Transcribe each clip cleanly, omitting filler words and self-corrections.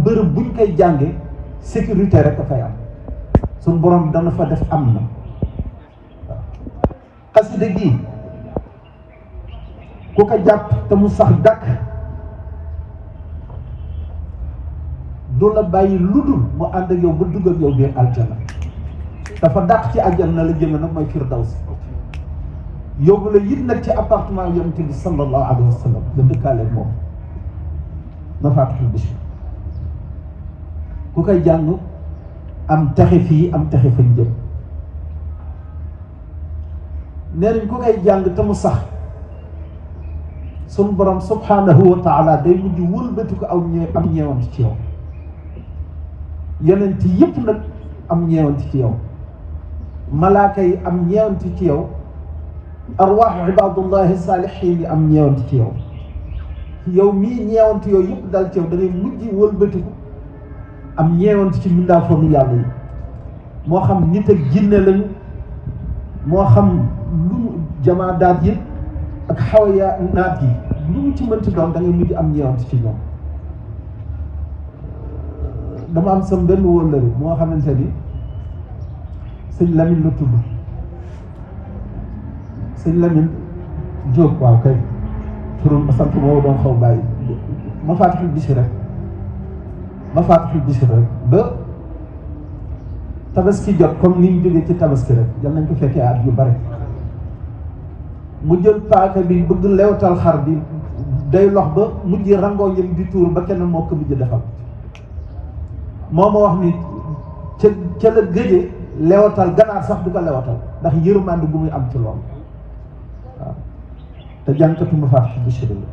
bërëb buñ koy jànge sécurité rek a fay am suñ borom dana fa def am na waaw xasida gi ku ko jàpp te mu sax dàkk du la bàyyi lu dul mu ànd ak yow ba dugg ak yow biir aljana dafa dàq ci aljana la jëme nag mooy firdaws yóbbu la it nag ci appartement yonent bi sallallahu alayhi wa sallam la dëkkaale moom Mafatihul Bichri ku koy jàng am texe fii am texe fañ jëm nee nañ ku koy jàng te mu sax sunu borom subhanahu wa taala day mujj wëlbati ko am ñeewant ci yow yonent yëpp nag am ñeewant ci yow malaaka yi am ñeewant ci yow arwaaxu ibaadullahi saalihiin yi am ñeewant ci yow yow mii ñeewant yooyu yëpp dal ci yow da ngay mujj wëlbatiku am ñeewant ci mbindaafoonu yàlla yi moo xam nit ak jinne lañu moo xam lu jamaadaat yi ak xawaya naat yi lu mu ci mënti doon da ngay mujj am ñeewant ci ñoom dama am sam benn wóllëri moo xamante ni sëñ Lamine la tudd sëñ Lamine Diop waaw kay turum sant moo doon xaw bàyyi Mafatihul Bichri rek Mafatihul Bichri rek ba tabaski jot comme ni ñu jógee ci tabaski rek yal nañ ko fekkee at yu bare mu jël paaka bi bëgg lewtal xar bi day lox ba mujj rangoo yëm di tuur ba kenn moo ko mujj defal moo ma wax ni ca la gëjee lewatal ganaar sax du ko lewatal ndax yërmande bu muy am ci loolu waaw te jànkatu Mafatihul Bichri la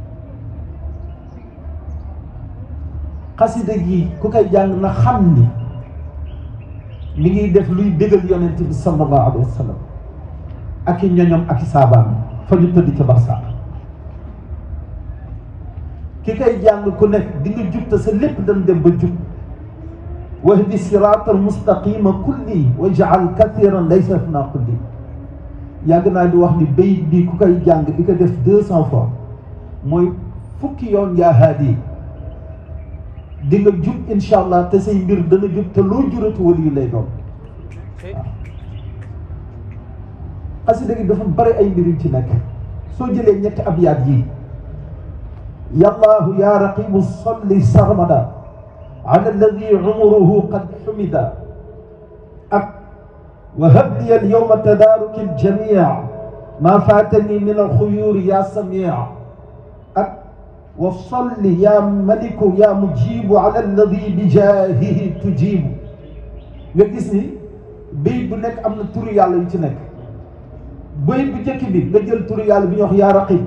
xasida gi ku koy jàng na xam ni mi ngi def luy bégal yonent bi sallallahu alayhi wa sallam ak i ñoñom ak i saabaam fa ñu tëdd ca barsax ki koy jàng ku nekk di nga jub te sa lépp dañ dem ba jub wahdi siraat al mustaqima kulli waj'al kathiran laysa fina kulli yàgg naa di wax ni bayit bi ku koy jàng di ko def 200 fois mooy fukki yoon yaa haadi di nga jub incha allah te say mbir dana jub te loo jurati wali yu lay doon waaw xasida gi dafa bari ay mbir yu ci nekk soo jëlee ñetti abyaat yi yallaahu ya raqibu salli sarmada ala alladi umuruhu qad xumida ak wa habli al yawma tadaruki al jamia ma fatani min al xuyuri ya samia ak wa salli ya maliku ya mujibu ala alladi bi jaahihi tujibu nga gis ni béy bu nekk am na turu yàlla yu ci nekk béy bu njëkk bi nga jël turu yàlla bi ñuy wax yaa raqib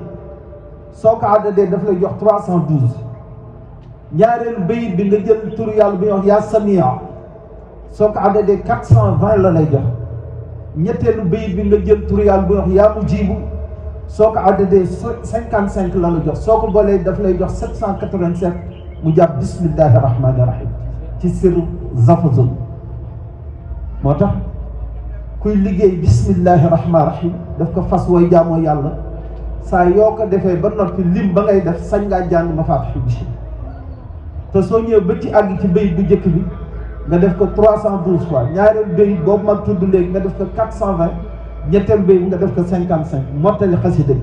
soo ko àddadee daf lay jox 312 ñaareelu béy bi nga jël turu yàlla bi ñuy wax yaa samia soo ko àddadee 420 la lay jox ñetteelu béy bi nga jël turu yàlla bi ñuy wax yaa mujibu soo ko àddadee 55 la la jox soo ko boolee daf lay jox 787 mu jàpp bismillahi rahmani rahim ci siru zafazul moo tax kuy liggéey bismillahi rahmani rahim daf ko fas way jaamoo yàlla saa yoo ko defee ba noppi lim ba ngay def sañ ngaa jàng Mafatihul Bichri te soo ñëwee ba ci àgg ci béy bu njëkk bi nga def ko 312 fois ñaareel béy boobu mag tudd léegi nga def ko 420 ñetteel béy nga def ko 55 mottali xasida bi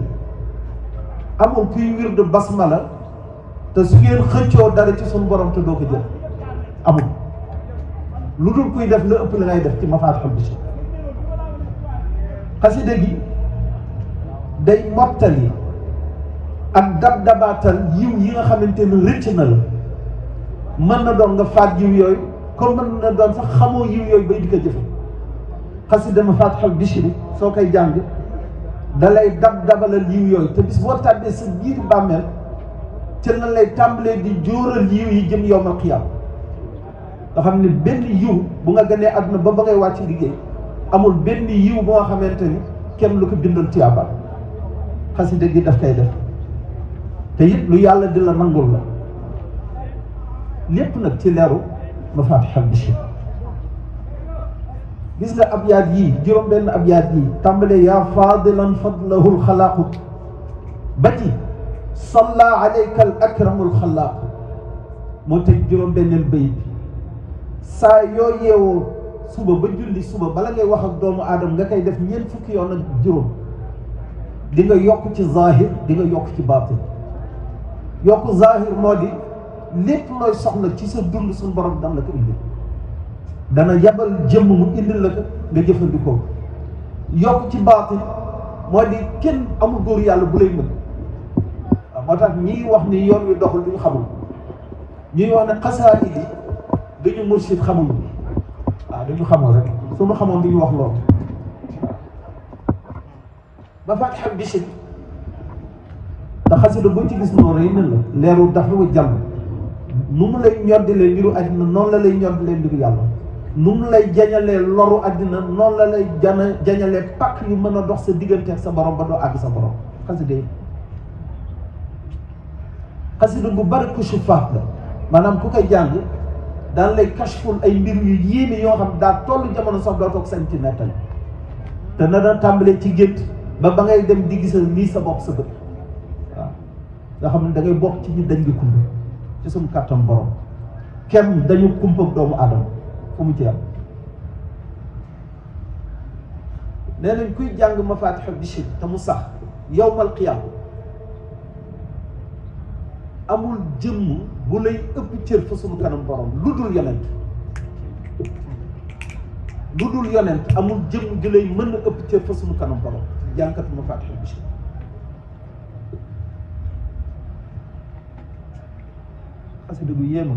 amul kuy wirdu basmala te su ngeen xëccoo dara ci suñu borom te doo ko jël amul lu dul kuy def la ëpp la ngay def ci Mafatihul Bichri xasida gi day mottali ak dabaatal yiw yi nga xamante ni rëcc na la mën na doon nga faat yiw yooyu comme mën na doon sax xamoo yiw yooyu bay di ko jëfe xasida Mafatihul Bichri soo koy jàng da lay dabalal yiw yooyu te bis boo tàbbee sa biir bàmmeel ca na lay tàmbalee di jóoral yiw yi jëm yawmal qiyaam nga xam ne benn yiw bu nga gënee àdduna ba ngay wàcc liggéey amul benn yiw boo xamante ni kenn lu ko bindal tiyaabal xasida gi daf koy def te it lu yàlla di la nangul la lépp nag ci leeru Mafatihul Bichri gis nga abyaat yii juróom benn abyaat yii tàmbalee yaa faadilan fadlahul xalaaqu ba ci salla alayka al akramul xalaaqu moo tëj juróom-benneel bayit bi saa yoo yeewoo suba ba julli suba bala ngay wax ak doomu aadama nga koy def ñeent fukki yoon ak juróom di nga yokk ci zahir di nga yokk ci baatin. yokk zahir moo di lépp looy soxla ci sa dund suñu borom dana la ko indi dana yabal jëmm mu indil la ko nga jëfandikoo. yokk ci baatin moo di kenn amul góor yàlla bu lay mën waaw moo tax ñiy wax ni yoon wi doxul duñu xamul ñuy wax ne xasaayid yi dañu mursid xamul waaw dañu xamul rek suñu xamoon duñu wax loolu ba Faatiha Bichri te xasida boo ci gis noonu rek ne la leeru dafa wa jàll nu mu lay ñoddilee mbiru àddina noonu la lay ñoddilee mbiru yàlla nu mu lay jañalee loru àddina noonu la lay jañalee pakk yu mën a dox sa diggante ak sa borom ba doo àgg sa borom xasida bu bari kusufaat la maanaam ku koy jàng daan lay kashful ay mbir yu yéeme yoo xam daa tollu jamono sax doo toog sañ ci nettali te na daan tàmbalee ci gént ba ngay dem di gisal lii sa bopp sa bët waaw nga xam ne da ngay bokk ci ñu dañ di kumpa ci suñu kàttan borom kenn dañu kumpa doomu aadama fu mu ci am nee nañ kuy jàng Mafaatiha Bichri te mu sax yawmal qiyaam amul jëmm bu lay ëpp cër fa sunu kanam borom lu dul yonent amul jëmm ju lay mën a ëpp cër fa sunu kanam borom jàngkat Mafaatiha Bichri xasida gu yéema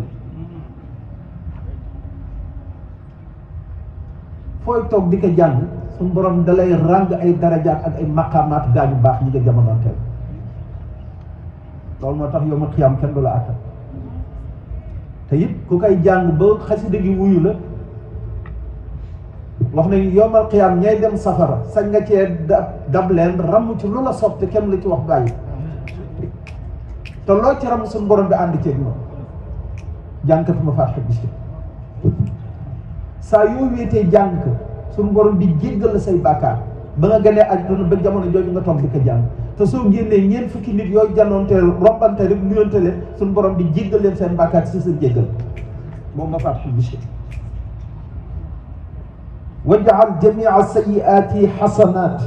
fooy toog di ko jàng suñu borom dalay ràng ay darajaat ak ay maqaamaat gaañu baax ñi nga jamonoonteel loolu moo tax yow ma xiyaam kenn du la attan te it ku koy jàng ba xasida gi wuyu la wax nañu yowmal xiyaam ñay dem safara sañ nga cee dab leen ramm ci lu la sopp te kenn la ci wax bàyyi te loo ci ramm suñu borom bi ànd ceeg moom jàngkatu Mafaatiha Bichri saa yoo wéetee jàng ko suñu borom bi jéggal la say bàkkaar ba nga gënee àdduna ba jamono jooju nga toog di ko jàng te soo génnee ñeent fukki nit yooyu janonteel rombante rek nuyonte leen suñu borom bi jéggal leen seen bàkkaar si seen jéggal moom Mafaatiha Bichri waj'al jami'a sayyi'ati hasanat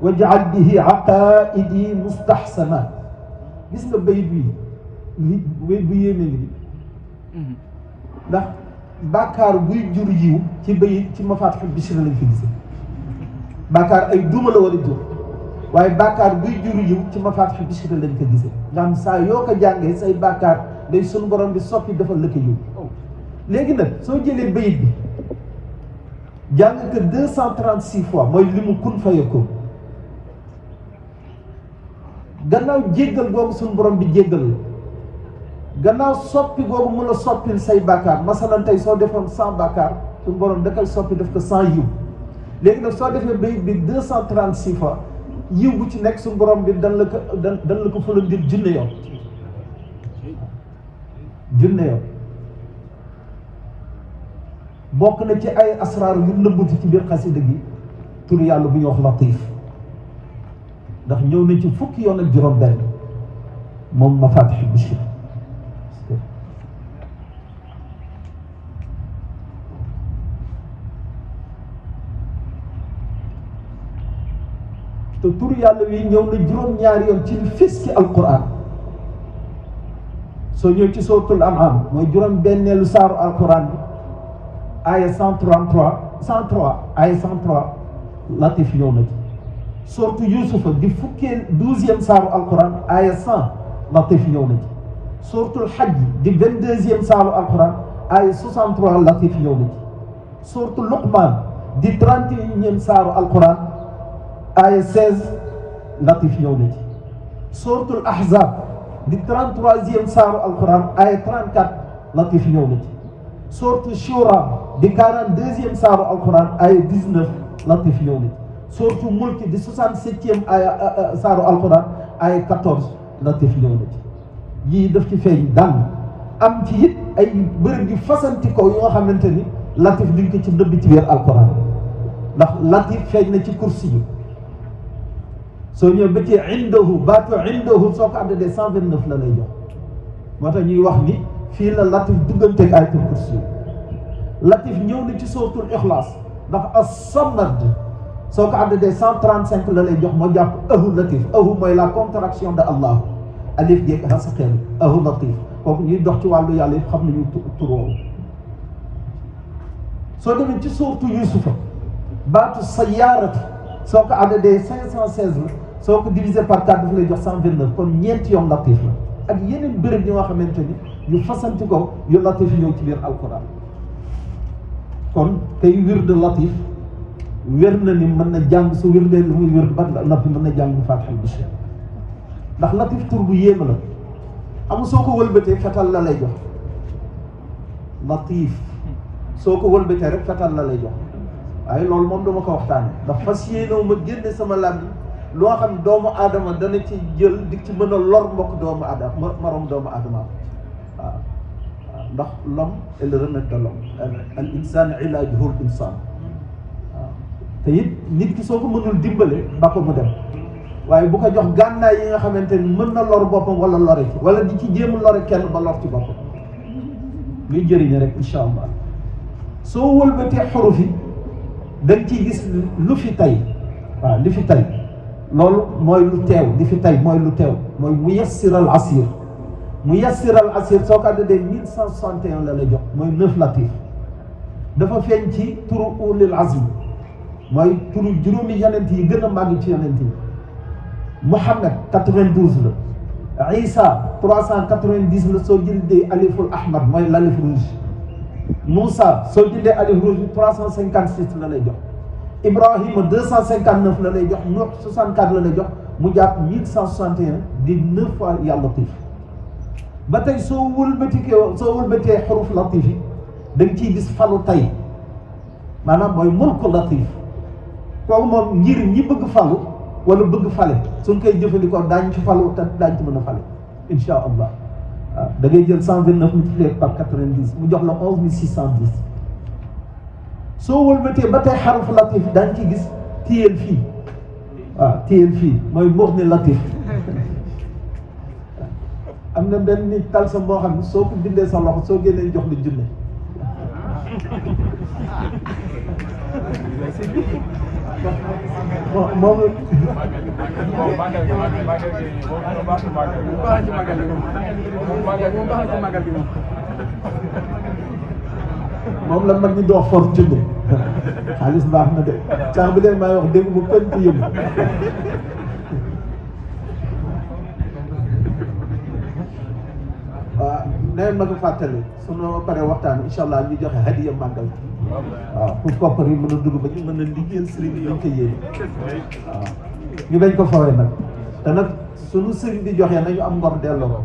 waj'al bihi aqaidi mustahsanat gis nga bayit bi bayit bu yéeme ngi ndax bàkkaar buy jur yiw ci bayit ci Mafaatiha Bichri lañ fi gise bàkkaar ay duma la war a jur waaye bàkkaar buy jur yiw ci Mafaatiha Bichri lañ ko gise nga xam saa yoo ko jàngee say bàkkaar day sunu borom bi soppi dafa lëkk yiw léegi nag soo jëlee bayit bi jàng ko 236 fois mooy li mu kun fayakun gannaaw jéggal googu sunu borom bi jéggal la gannaaw soppi googu mun a soppil say bàkkaar masalan tey soo defoon 100 bàkkaar suñu borom da koy soppi def ko 100 yiw léegi nag soo defee bayit bi 236 fois yiw bu ci nekk suñu borom bi dan la ko fële ngir junne yoon bokk na ci ay asraar yu nëbbuti ci biir xasida gi tur yàlla bu ñuy wax Latif ndax ñëw na ci fukki yoon ak juróom benn moom Mafaatiha Bichri te tur yàlla wi ñëw na juróom-ñaari yoon ci fis ci alquran soo ñëw ci suratul an'am mooy juróom benneelu saaru alquran bi aaya 103 aaya 103 Latif ñëw na ci suratu Yusufa di fukkee 12e saaru alquran aaya 100 Latif ñëw na ci suratul Hajj di 22e saaru alquran aaya 63 Latif ñëw na ci suratu Luqman di 31e saaru alquran aaya 16 Latif ñëw na ci suratul Ahzab di 33e saaru alquran aaya 34 Latif ñëw na ci suratu Shura di 42e saaru alquran aaya 19 Latif ñëw na ci suratu Mulk di 67e aaya saaru alquran aaya 14 Latif ñëw na ci yii daf ci feeñ daan am ci it ay bërëb yu fasanti ko yoo xamante ni Latif duñ ko ci nëbb ci biir alquran ndax Latif feeñ na ci kursi yi soo ñëw ba ci indahu baatu indahu soo ko àddee 129 la lay jox moo tax ñuy wax ni fii la latif dugganteeg ayatul kursi latif ñëw na ci suratul ixlaas ndax as-samad soo ko àddee 135 la lay jox moo jàpp ahu latif ahu mooy la contraction de Allah alif geeg hasaqeel ahu latif kooku ñuy dox ci wàllu yàlla yëpp xam nañu tur woowu soo demee ci suuratu Yuusufa baatu sayyaarati soo ko àddee 516 la soo ko divisé par 4 daf lay jox 129 kon ñeenti yoon latif la ak yeneen béréb yi nga xamante ni yu fasanti ko yu latif ñëw ci biir alquran kon tey wird latif wér na ni mën na jàng su wér dee lu muy wér ba noppi mën na jàng Faatihal Bichri ndax latif tur bu yéema la amul soo ko wëlbatee fetal la lay jox latif soo ko wëlbatee rek fetal la lay jox waaye loolu moom dama ko waxtaane ndax fas yéenewu ma génne sama làmmiñ loo xam doomu aadama dana ci jël di ci mën a lor mbokk doomu aadama marom doomu aadama waaw ndax l'homme est le remède de l'homme al insaan ilaajuhu al insaan waaw te it nit ki soo ko mënul dimbale ba ko mu dem waaye bu ko jox gànnaay yi nga xamante ni mën na lor boppam wala lore ci wala di ci jéem a lore kenn ba lor ci boppam luy jëriñe rek incha allah soo wëlbatee xuruf yi da nga ciy gis lu fi tey waaw li fi tey loolu mooy lu teew li fi tey mooy lu teew mooy muyassir al asir muyassir al asir soo ko àddee 1161 la lay jox mooy 9 latif dafa feeñ ci turu ulil azm mooy turu juróomi yonent yi gën a màgg ci yonent yi Muhammad 92 la Isa 390 la soo jëndee aliful ahmad mooy l'alif rouge Moussa soo jëndee alif rouge bi 356 la lay jox Ibrahima 259 la lay jox Nuh 64 la lay jox mu jàpp 1161 di 9 fois ya latif ba tey soo wëlbatee xuruf latif yi da nga ciy gis falu tey maanaam mooy mulku latif kooku moom ngir ñi bëgg falu wala bëgg fale suñ koy jëfandikoo daañu ci falu te daañu ci mën a fale insha allah waaw da ngay jël 129 multiplié par 90 mu jox la 11610 soo wëlbatee ba tey xaruf latif daañu ci gis téyel fii waaw téyel fii mooy muxni latif am na benn nit talsam boo xam ne soo ko bindee sa loxo soo génnee jox la junne moom moom la mag ñi dox for junne xaalis baax na de caax bi leen may wax dégg mu kenn ku yëngu waaw neen ma ko fàttali sunu paree waxtaan incha allah ñu joxe hadiya màggal waaw pour koppar yi mën a dugg ba ñu mën a liggéeyal sëriñ bi dañ ko yéene waaw ñu bañ ko fawee nag te nag sunu sëriñ bi joxee nañu am ngor delloo ko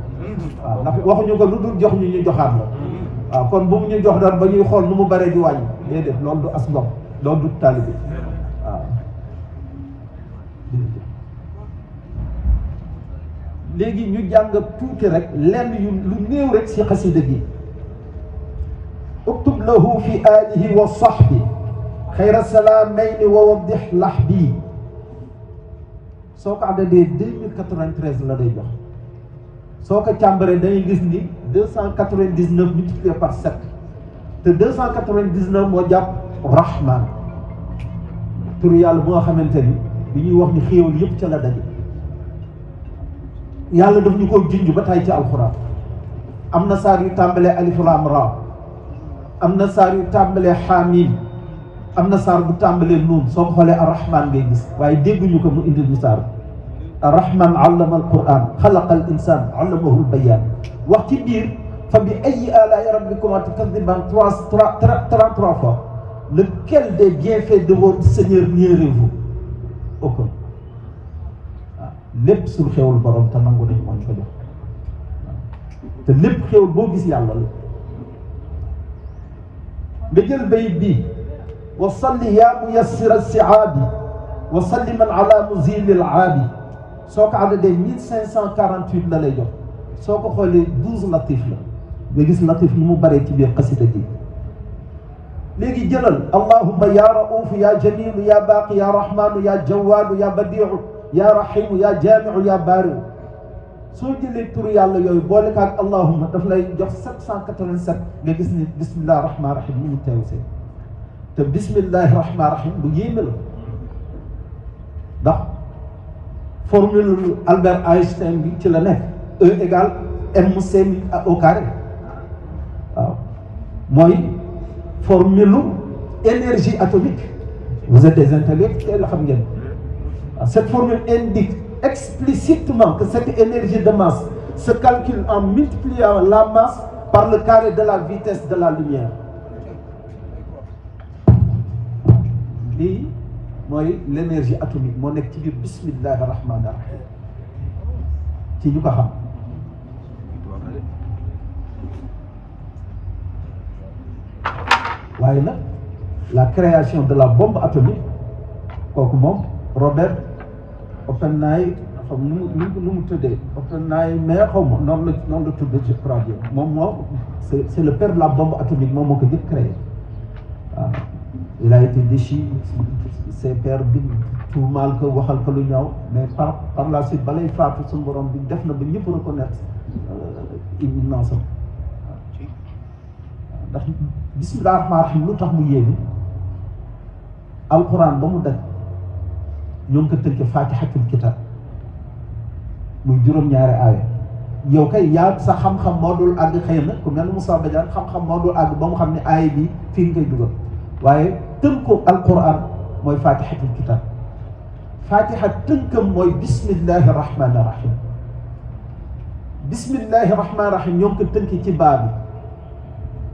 waaw ndax waxuñu ko lu dul jox ñu ñu joxaat la waaw kon bu mu ñu jox daal ba ñuy xool nu mu baree di wàññi déedéet loolu du as ngor loolu du taalibe waaw léegi ñu jàng tuuti rek lenn yu lu néew rek si xasida gi uktub lahu fi alihi wa sahbi xayra salaamayni wa waddix lahbi soo ko àddadee 2093 la day jox soo ko càmbaree dañuy gis ni 299 multiplié par 7 te 299 moo jàpp rahman tur yàlla bu nga xamante ni bi ñuy wax ni xéewal yëpp ca la daje yàlla daf ñu ko junj ba tay ci alxuraan am na saar yu tàmbalee alif lam ra am na saar yu tàmbalee xaamim am na saar bu tàmbalee nuun soo ko xoolee arrahman ngay gis waaye dégguñu ko mu indil ñu saar arrahman allama alquran xalaqa al insan allamahu albayan wax ci biir fa bi ayi alaai rabbikuma tukadiban 33 fois lequel des bienfaits de votre Seigneur nierez-vous aucun lépp suñu xewul borom te nangu nañ moo ñu ko jox te lépp xewul boo gis yàlla la nga jël bayit bi wa salli ya muyassira siaabi wa salliman ala muzili al aabi soo ko àddadee 1548 la lay jox soo ko xoolee 12 latif la nga gis latif ni mu baree ci biir xasida gi léegi jëlal allahumma ya raufu ya jamilu ya baaqi ya rahmanu ya jawaadu ya badiu ya rahimu ya jaamiu ya baariu soo jëlee turu yàlla yooyu boole ko ak allahumma daf lay jox 787 nga gis ni bismillahi rahmaani rahim ni mu teew see te bismillahi rahmaani rahim lu yéeme la ndax formule Albert Einstein bi ci la nekk E égale mc au carré waaw mooy formule énergie atomique. Vous êtes des intellectuels xam ngeen cette formule indique explicitement que cette énergie de masse se calcule en multipliant la masse par le carré de la vitesse de la lumière. lii mooy l'énergie atomique moo nekk ci biir bismillahi rahmaani rahim ci ñu ko xam. waaye nag la création de la bombe atomique kooku moom Robert Oppenheimer xam nu mu tuddee Oppenheimer xaw ma noonu la tuddee je crois bien moom c'est le père de la bombe atomique moom moo ko jëkk créé waaw il a été déchu ses pairs bi tuumaal ko waxal ko lu ñaaw mais par la suite balay faatu suñu borom bi def na ba ñëpp reconnaître immense am ndax bismillahi rahmaani rahim lu tax mu yéegi alquran ba mu daj ñoo ngi ko tënk fatihatul kitab muy juróom-ñaari aaya yow kay yaa sa xam-xam moo dul àgg xëy na ku mel ne Moussa Badiane xam-xam moo dul àgg ba mu xam ne aaya bi fii nga koy dugal waaye tënku alquran mooy fatihatul kitab fatiha tënkam mooy bismillahi rahmaani rahim bismillahi rahmaani rahim ñoo ngi ko tënk ci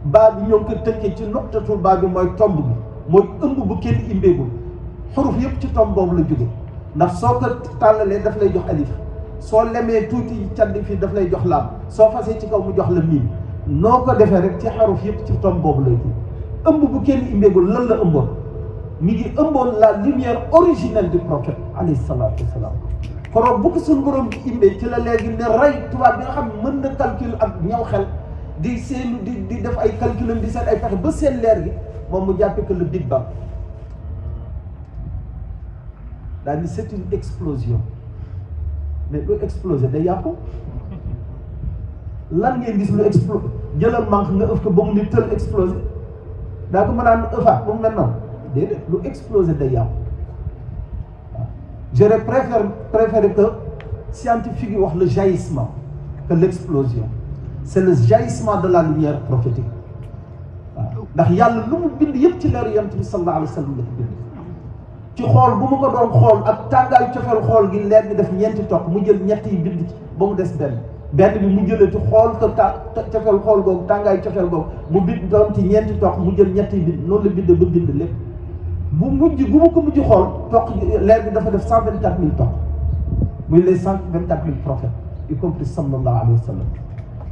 baa bi ñoo ngi ko tënkee ci nuqtatul baa bi mooy tomb bi mooy ëmb bu kenn imbeegul xuruf yëpp ci tomb boobu la jóge ndax soo ko tàllalee daf lay jox alif soo lemee tuuti caddi fii daf lay jox laam soo fasee ci kaw mu jox la miim noo ko defee rek ci xaruf yëpp ci tomb boobu lay kii ëmb bu kenn imbeegul lan la ëmboon mi ngi ëmboon la lumière originelle du prophète alayhi salaatu wasalaam koroog bu ko suñu borom bi imbee ci la léegi ne rey tubaab bi nga xam mën na calcul ak ñaw xel di seenu di def ay calculam di seet ay pexe ba seen leer gi moom mu jàppe que le Big Bang daal ni c'est une explosion mais lu explosé day yàqu lan ngeen gis lu explosé jëlal manque nga ëf ko ba mu ni tël explosé daa ko mën a ëfaat ba mu mel noonu déedéet lu explosé day yàqu waaw j'aurais préféré que scientifique yi wax le jaillissement que l'explosion c'est le jaillissement de la lumière prophétique waaw ndax yàlla lu mu bind yëpp ci leeru yonent bi sallallahu alayhi wa sallam la ko bind ci xool bu mu ko doon xool ak tàngaayu cofeel xool gi leer gi def ñeenti toq mu jël ñett yi bind ci ba mu des benn bi mu jëlee ci xool ko cofeel xool googu tàngaayu cofeel googu mu bind doon ci ñeenti toq mu jël ñett yi bind noonu la bind ba bind lépp bu mu ko mujj xool toq leer gi dafa def 124 000 toq muy les 124 000 prophètes y compris sallallahu alayhi wa sallam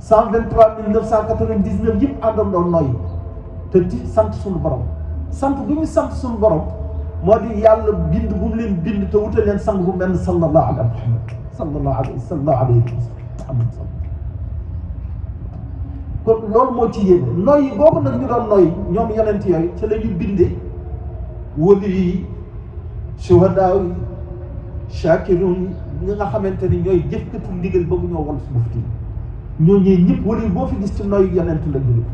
123 999 yëpp àndandoo nooyi te di sant suñu borom sant bu ñu sant suñu borom moo di yàlla bind bu mu leen bind te wutal leen sang bu mel ne sallallahu ala Muhammad sallallahu alayhi wa sallam kon loolu moo ci yéene nooyi boobu nag ñu doon nooyi ñoom yonent yooyu ci la ñu bindee wali yi shuhadaa yi shaakiruun yi ñi nga xamante ni ñooy jëfkatu ndigal ba mu ñoo wal su bufti ñoo ñëwee ñëpp wali boo fi gis ci nooyu yonent la jóge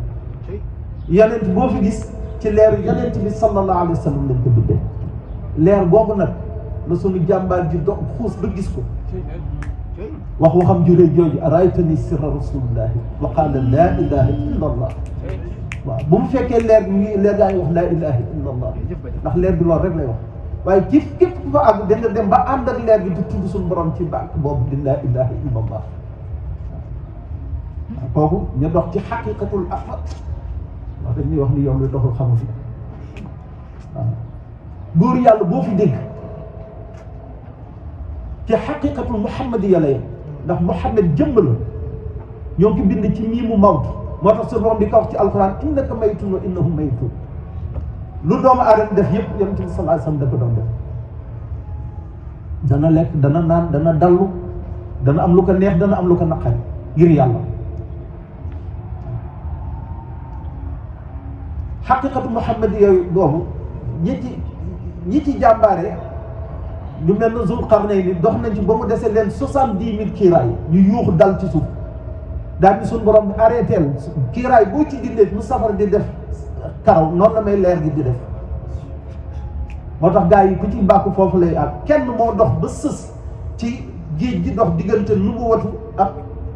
yonent boo fi gis ci leeru yonent bi sallallahu alayhi wa sallam lañ ko bindee leer boobu nag la sunu jàmbaar ji dox xuus ba gis ko wax waxam ju rëy jooju araytani sirra rasulillahi wa qaala laa ilaha illa allah waaw bu mu fekkee leer gaa ngi wax laa ilaha illa allah ndax leer bi loolu rek lay wax waaye képp ku fa àgg da nga dem ba ànd ak leer gi di tudd suñu borom ci bàq boobu di laa ilaha illa allah waaw kooku ñu dox ci xaqiqatul ahmad wax dañuy wax ni yow lu doxul xamu fi waaw góor yàlla boo fi dégg ci xaqiqatul muhammadiya la ndax muhammad jëmm la ñoo ngi bind ci miimu mawt moo tax sa borom di ko wax ci alquran innaka maytun wa innahum maytun lu doomu aadama def yëpp yonent bi sallallahu alayhi wasallam da ko doon def dana lekk dana naan dana dallu dana am lu ko neex dana am lu ko naqari ngir yàlla xaqiqatu muhammad yooyu boobu ñi ci jàmbaare lu mel ne Zul Qarnayni dox nañ ci ba mu dese leen 70,000 kiiraay ñu yuuxu dal ci suuf daal di suñu borom arrêteel kiiraay boo ci dindee mu safara di def karaw noonu la may leer gi di def. moo tax gars yi ku ci bàkku foofu lay ak kenn moo dox ba sës ci géej gi dox diggante nubuwatu ak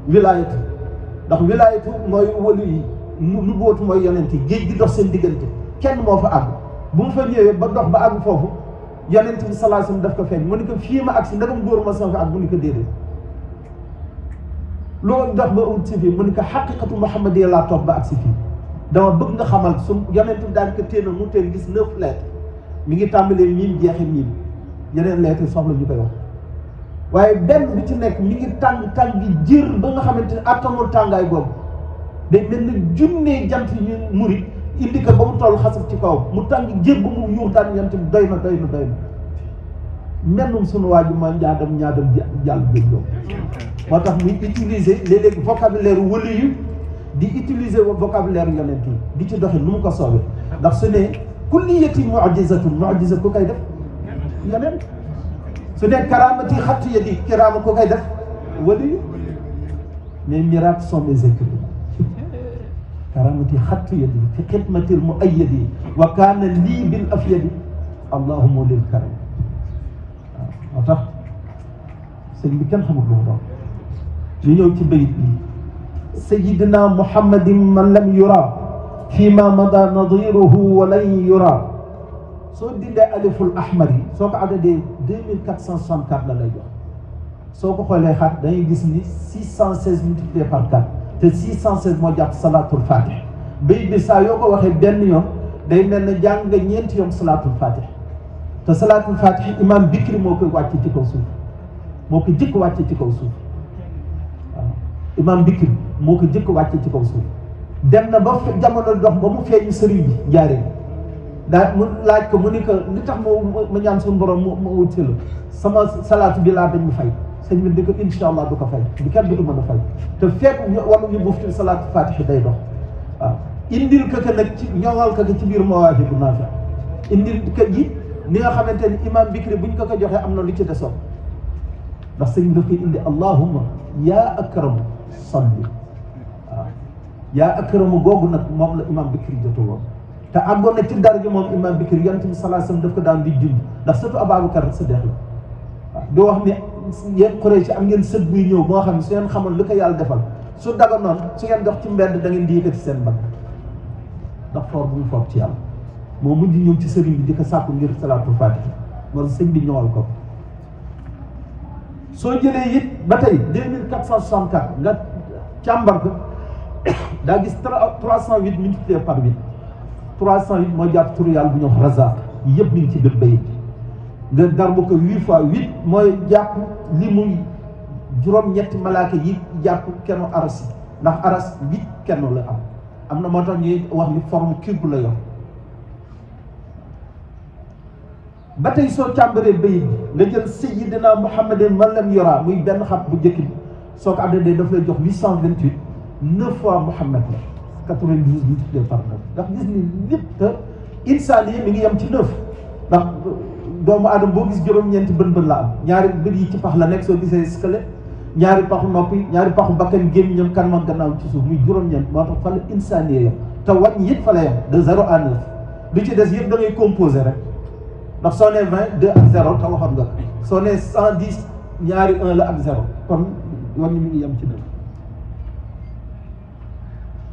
wilaayatu ndax wilaayatu mooy walu yi nubuwatu mooy yonent yi géej gi dox seen diggante kenn moo fa àgg bu mu fa ñëwee ba dox ba àgg foofu yonent bi sallallahu alayhi wasallam daf ko feeñ mu ni ko fii ma agsi ndagam góor ma sama fa àgg mu ni ko déedéet loolu dox ba ut si fii mu ni ko xaqiqatu muhammadiyya laa toog ba agsi fii dama bëgg nga xamal su yonent bi daan ko téena mu teen gis 9 lettres mi ngi tàmbalee miim jeexe miim yeneen lettres soxla ñu koy wax waaye benn bi ci nekk mi ngi tàng gi jër ba nga xamante ne attanul tàngaay boobu day mel ni junnee jant ñu murit indi ko ba mu toll xasab ci kaw mu tàng jër ba mu yuux daan yant bi doy na mennum sunu waaju ma ñaadam jàll géej boobu moo tax muy utiliser léeg-léeg vocabulaire wëli yu di utiliser vocabulaire yonent yi di ci doxe nu mu ko soobee ndax su ne kulliyati mu'jiza ku koy def yonent su ne karaamati xattu yadi kiraama ku koy def wëli yu mais miracles sont mes écrits karaamati xattu yadi fi xidmatil muayyadi wa kaana lii bil afyadi allahumma lil karam waaw moo tax sëñ bi kenn xamul lu mu doon ñu ñëw ci bayit bi sayidina muhammadin man lam yura fi ma mada nadiruhu wa lan yura soo dindee aliful ahmar yi soo ko addadee 2464 la lay jox soo ko xoolee xaat dangay gis ni 616 multiplié par 4 te 616 moo jàpp salaatul fatih bayit bi saa yoo ko waxee benn yoon day mel ne jàng nga ñeenti yoon salaatul fatih te salaatul fatih imam Bikri moo koy wàcce ci kaw suuf moo ko jëkk wàcce ci kaw suuf waaw imam Bikri moo ko jëkk wàcce ci kaw suuf dem na ba jamono dox ba mu feeñu sëriñ bi njaareen daa mu laaj ko mu ni ko li tax ma ñaan suñu borom mu wut si la sama salaatu bi laa dañ mu fay sëñ bi di ko incha allah du ko fay di kenn du mën a fay te fekk wala ñu bufti salaatu fatih day dox waaw indil ko nag ci ñoŋal ko ci biir mawaahibu naafi indil ko ji ni nga xamante ni imam Bikri buñ ko joxee am na lu ci desoon ndax sëñ bi daf koy indi allahumma yaa akramu salli waaw yaa akramu googu nag moom la imam Bikri jotul woon te àggoon na ci daraja moom imam Bikri yonent bi sallallahu alayhi wasallam daf ko daan di junj ndax surtout Ababacar Sadiq la waaw di wax ni yéen Quraysh am ngeen sët buy ñëw moo xam ne su ngeen xamoon lu ko yàlla defal su daga noonu su ngeen dox ci mbedd da ngeen di yëkkati seen mbagg ndax foor bu mu foog ci yàlla moo mujj ñëw ci sëriñ bi di ko sàkku ngir salaatul fatih moo sëñ bi ñëwal ko soo jëlee it ba tey 2464 nga càmbar ko daa gis 308 multiplié par 8 308 moo jàpp turu yàlla bu ñëw Razaq yëpp mi ngi ci biir bayit nga darbu ko 8 fois 8 mooy jàpp li muy juróom-ñetti malaaka yi jàpp kenn aras yi ndax aras 8 kenn la am na moo tax ñuy wax ni forme cube la yor ba tey soo càmbaree bayit bi nga jël sayyidina muhammadin man lam yura muy benn xat bu njëkk bi soo ko addadee daf lay jox 828 9 fois muhammad la 92 multiplié par 9 ndax gis ni lépp te insaan yi mi ngi yem ci 9 ndax doomu aadama boo gis juróom-ñeenti bën la am ñaari bët yi ci pax la nekk soo gisee squelette ñaari paxu noppi ñaari paxu bakkan gémmiñam kanam ak gannaaw ci suuf muy juróom-ñeent moo tax fa la insaan yi yem te wàññi it fa la yem de 0 à 9 lu ci des yëpp da ngay composé rek ndax soo nee 20 2 ak 0 te waxoon nga soo nee 110 ñaari 1 la ak 0 kon wàññi mi ngi yem ci 9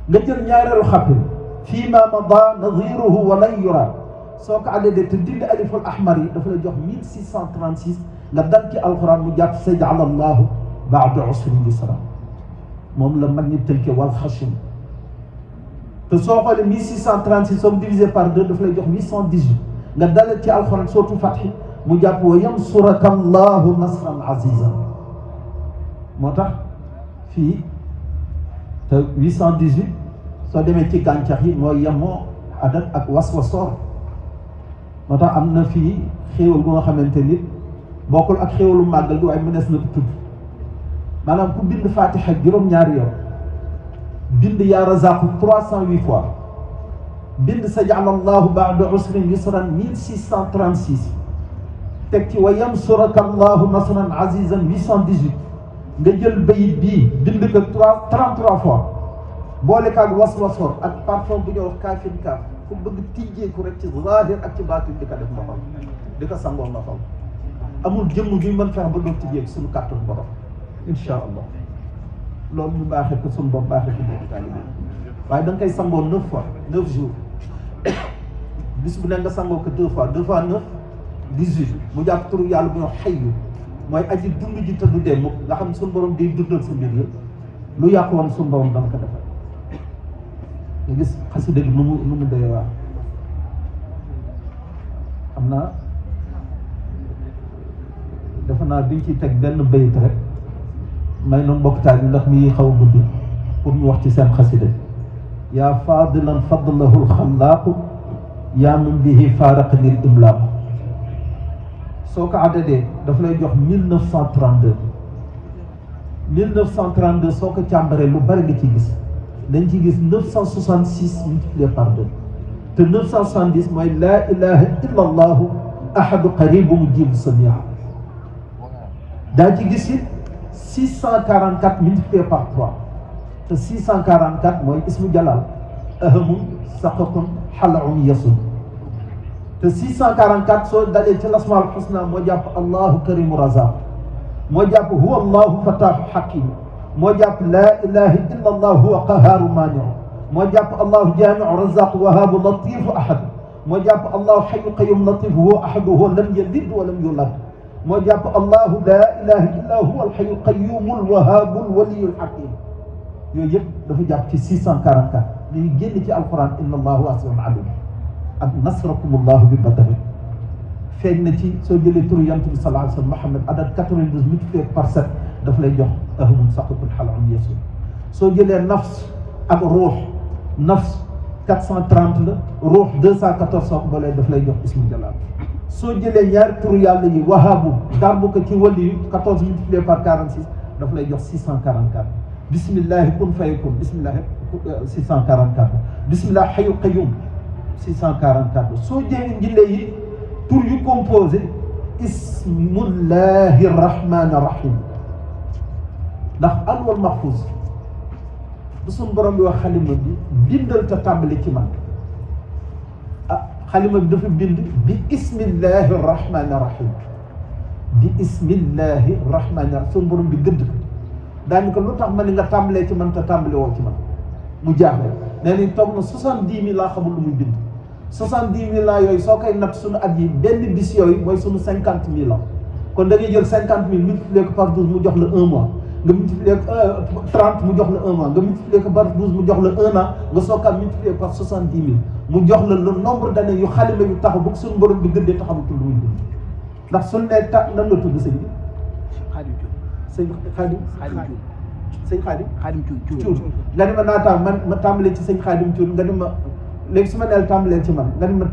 nga jël ñaareelu xàppil fii ma mada nadiruhu wa lan yura soo ko addee te dindi aliful ahmar yi dafa la jox 1636 nga dal ci alquran mu jàpp sayaj'ala allahu ba'da usrin yusra moom la mag ñi tënke wal xashim te soo xoolee 1636 soo divisé par 2 dafa lay jox 818 nga dal ci alquran sootu Fathi mu jàpp wa yansuraka allahu nasran aziza moo tax fii te 818 soo demee ci gàncax yi mooy yemoo adat ak waswasoor moo tax am na fii xéewal bu nga xamante ni bokkul ak xéewalu màggal gi waaye mënees na ko tudd maanaam ku bind fatiha juróom-ñaari yoon bind yaa razaqu 308 fois bind saj'ala allahu ba'da usrin yusran 1636 teg ci wa yansuraka allahu nasran azizan 818 nga jël bayit bii bind ko 33 fois boole kaag waswasoor ak parfum bu ñuy wax kaafin kaaf ku bëgg tijjeeku rek ci zahir ak ci baatin di ko def nga xam di ko sangoo nga xam amul jëmm bi mën fexe ba doon tijjeeku suñu kàttan borom incha allah loolu ñu baaxee ko suñu bopp baaxee ko bokk taalibe waaye da nga koy sangoo 9 fois 9 jours bis bu ne nga sangoo ko 2 fois 2 fois 9 18 mu jàpp turu yàlla bu ñu xayyu mooy aji dund ji te du dee mukk nga xam suñu borom day dundal sa mbir yëpp lu yàqu woon suñu borom dana ko defal nga gis xasida gi nu mu doy waa xam naa defe naa biñ ciy teg benn bayit rek may na mbokk taal ndax mi xaw a gudd pour ñu wax ci seen xasida yaa fadilan fadlahu lxalaaqu yaa min bihi faaraqani l imlaaqu soo ko addadee daf lay jox 1932 1932 soo ko càmbaree lu bari nga ci gis dañ ci gis 966 multiplié par 2 te 970 mooy laa ilaha illa allahu ahadu qaribu mujibu samia daa ci gis it 644 multiplié par 3 te 644 mooy ismu jalal ahamun saqatun xalaun yasun te 644 soo dalee ci lasmaal xusna moo jàpp allahu karimu razaq moo jàpp huwa allahu fataahu xakim moo jàpp laa ilaha illa allah huwa qahaaru maaniu moo jàpp allahu jaamiu razaq wahaabu latifu ahad moo jàpp allahu xayu qayum latif huwa ahadu huwa lam yalid wa lam yulad moo jàpp allahu laa ilaha illa huwa alxayu qayumul wahaabul waliyul xakim yooyu yëpp dafa jàpp ci 644 dañuy génn ci alquran inna allahu wasiun alim ak nasrakumullahu bi badri feeñ na ci soo jëlee turu yonent bi sallallahu alayhi wa sallam Muhammad adad 92 multiplié par 7 daf lay jox ahmun saqatul xalaam yeesu soo jëlee nafs ak ruux nafs 430 la ruux 214 soo ko boolee daf lay jox ismu jalal soo jëlee ñaari turu yàlla yi wahaabu darbu ko ci wàllu yi 14 multiplié par 46 daf lay jox 644 bismillahi kun fayakun bismillahi 644 bismillahi xayu qayum 644 soo jëlee njëlee yi tur yu composé ismullahi rahmani rahim ndax alwal mahfuz bu suñ borom bi wax xalima bi bindal te tàmbali ci man ah xalima bi dafa bind bi ismillahi rahmani rahim bi ismillahi rahmani rahim suñ borom bi gëdd ko daañu ko lu tax ma ni nga tàmbalee ci man te tàmbali woo ci man mu jaaxle nee nañ toog na 70 000 laa xamul lu muy bind 70 000 laa yooyu soo koy natt suñu at yi benn bis yooyu mooy suñu 50 000 la kon da ngay jël 50 000 multiplié ko par 12 mu jox la 1 mois nga multiplié ko 30 mu jox la 1 mois nga multiplié ko par 12 mu jox la 1 an nga soog a multiplié par 70 000 mu jox la le nombre d'années yu xalima yu taxaw bu suñu borom bi gëddee taxawatul lu muy bind ndax suñu nee ta nan la tudd sëñ bi. sëñ Xaadim sëñ Xaadim Cuun nga ni ma naataam ma tàmbalee ci sëñ Xaadim Cuun nga ni ma léegi su ma neel tàmbalee ci man nga ni ma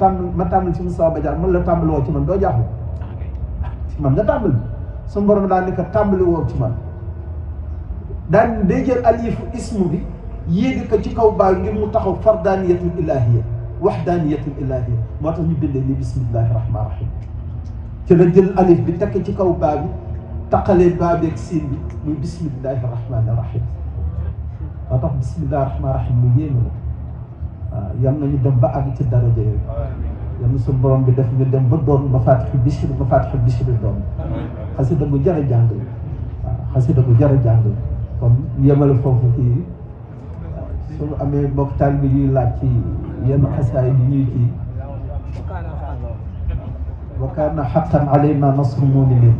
tàmbali ci Moustapha Badiane man la tàmbali woo ci man doo jaaxle ci man nga tàmbali su borom daal ni ko tàmbali woo ci man daan day jël alifu ismu bi yéegi ko ci kaw baay ngir mu taxaw fardaniyatul ilahiya wahdaniyatul ilahiya moo tax ñu bindee ni bismillahi rahmani rahim ci la jël alif bi tekk ci kaw baa bi taqalee baa bi ak siin bi muy bismillahi rahmani rahim moo tax bismillahi rahmani rahim lu yéeme la waaw yal nañu dem ba àgg ci daraja yooyu yal na suñu borom bi def ñu dem ba doon mafatixu bishri doon xasida bu jar a jàng waaw xasida bu jar a jàng kon yemale foofu kii suñu amee mbokk taalibe yuy laaj ci yenn xasaay yi ñuy kii wa kaana haqqan alaynaa nasrul mu'miniin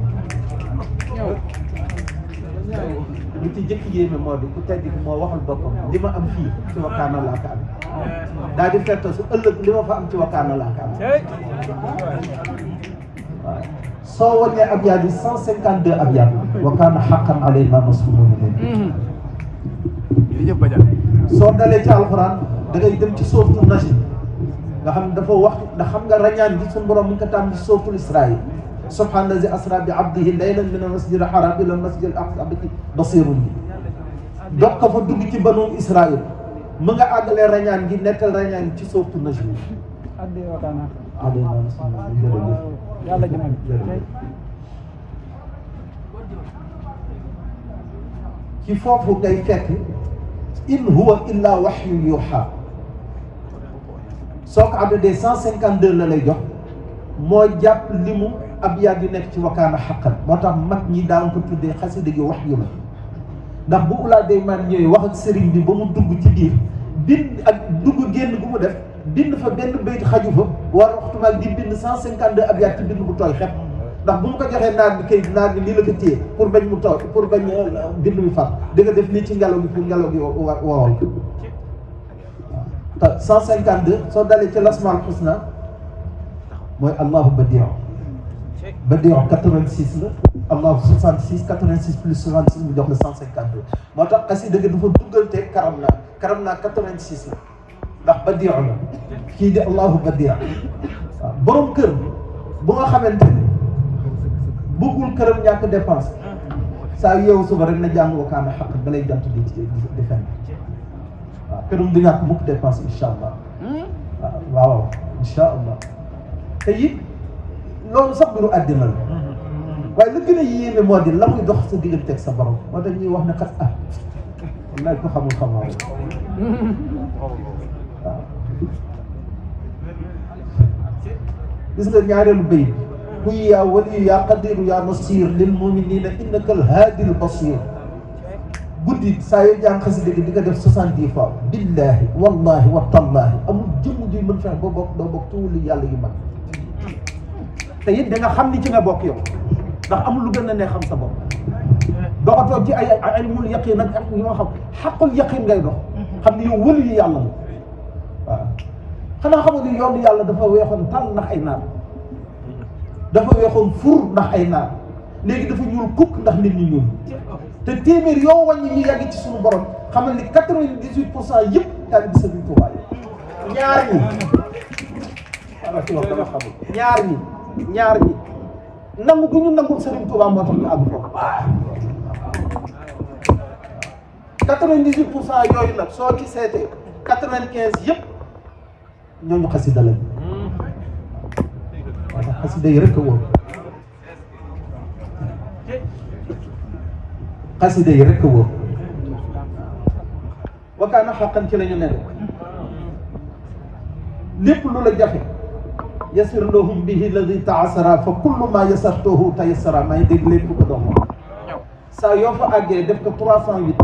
li ci jëkk yéeme moo di ku tedd ki moo waxal boppam li ma am fii ci wakkaana laa ko am daal di fekk su ëllëg li ma fa am ci wakkaana laa ko am waaw soo wàññee abyaat yi 152 abyaat wakkaana haqqan alaynaa nasrul mu'miniin soo dalee ci alxuraan da ngay dem ci sóoratul Najm nga xam dafa wax ndax xam nga rañaan gi suñu borom mi ngi ko tàmm ci sóoratul Israa subhaana lazi asra bi abdihi laylan min al-masjid al-haram ila al-masjid al-aqsa basirun bi dox ko fa dugg ci banu Israël mu nga àggalee rañaan gi nettal rañaan ci sóoratul Najm yàlla jëmal ci foofu ngay fekk in huwa illa waxyu yuuxa soo ko addadee 152 la lay jox moo jàpp limu abyaat yu nekk ci wakaana xaqan moo tax mag ñi daan ko tuddee xasida gi wax yu la ndax bu ulaa day man ñëwee wax ak sëriñ bi ba mu dugg ci biir bind ak dugg génn bu mu def bind fa benn bayt xaju fa war waxtumaak di bind 152 abyaat ci bind bu tooy xepp ndax bu mu ko joxee naar bi kayit naar bi lii la ko téye pour bañ mu tooy pour bañ bind mi far di nga def nii ci ngelaw gi pour ngelaw gi wowal ko te 152 soo dalee ci lasmaal xusna mooy allahu badiu 86 la allahu 66 86 plus 66 mu jox la 152 moo tax xasida gi dafa duggaltee karam naa 86 la ndax badiu la kii di allahu badiu waaw borom kër bu nga xamante ni bëggul këram ñàkk dépense saa yeewu suba rek na jàng wakaana xaq balay jant di fenn waaw këram du ñàkk mukk dépense incha allah waaw incha allah te it loolu sax biru àddina la waaye la gën a yéeme moo di la muy dox sa digganteeg sa borom moo tax ñuy wax ne xas wallaay ko xamul xamoo waaw gis nga ñaareelu bayt kuy yaa waliyu yaa qadiru yaa nasir lil muminina innaka al haadi al basir guddi saa yoo jàng xasida gi di nga def 70 fois billahi wallahi wa tallahi amul jëmm ji mën fexe ba bokk doo bokk tuuli yàlla yu mag te it da nga xam ni ci nga bokk yow ndax amul lu gën a ne xam sa bopp doxatoo ci ay ilmul yaqin ak yoo xam xaqul yaqin ngay dox xam ni yow waliyu yàlla la waaw xanaa xamoo ni yoonu yàlla dafa weexoon tàll ndax ay naan dafa weexoon fur ndax ay naan léegi dafa ñuul kukk ndax nit ñi ñuul te téeméer yoo wàññi ñu yàgg ci suñu borom xamal ni 98% yëpp taalibe bi Sëriñ Tuubaa yi ñaar ñi wala ci wax dama xamul ñaar ñi nangu gu ñu nangul Sëriñ Tuubaa moo tax ñu àgg foofu 98% yooyu nag soo ci seetee 95 yëpp ñooñu xasida lañ waaw ndax xasida yi rek a wóor xasida yi rek a wóor wakaana xaqan ci la ñu ne lépp lu la jafe yasir lahum bihi ladi taasara fa kullu ma yasartuhu tayassara may dégg lépp ko doon wax saa yoo fa àggee def ko 308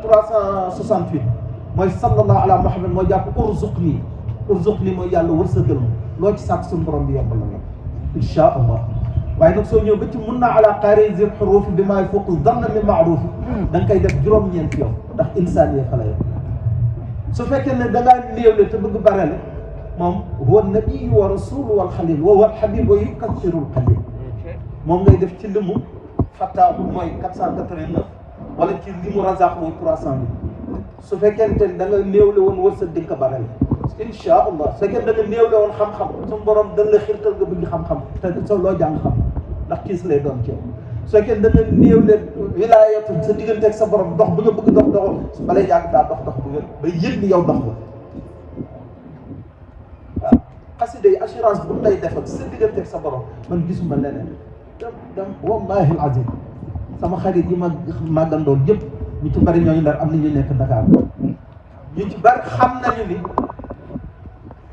368 mooy sallallahu ala muhammad moo jàpp urzuqni mooy yàlla wërsëgal ma loo ci sàkk suñu borom bi yombal la incha allah waaye nag soo ñëw ba ci mun naa ala qaari zil xuruuf bi maay fooq zanna min maaruuf da nga koy def juróom-ñeent yow ndax insaan yee fa la yow su fekkee ne da ngaa néewle te bëgg barele moom huwa nabiyu wa rasulu wal xalil wa wal xabib wa yukathirul xalil moom ngay def ci limu fattaahu mooy 489 wala ci limu razaq mooy 300 su fekkente ne da nga néewle woon wërsëg di nga ko barele incha allah su fekkee da nga néewle woon xam-xam suñu borom dañ la xirtal nga bëgg xam-xam te soo loo jàng xam ndax kiis lay doon ci yow su fekkee da nga néewle wilaayatu sa diggante ak sa borom dox bu nga bëgg dox doxal balay yàgg daa dox bu wér ba yëg ni yow dox nga waaw xasida yi assurance bu lay defal sa diggante ak sa borom man gisuma leneen dem wallahi alazim sama xarit yi ma màggandoon yëpp ñu ci bari ñooñu ndar am na ñu nekk Dakar ñu ci bari xam nañu ni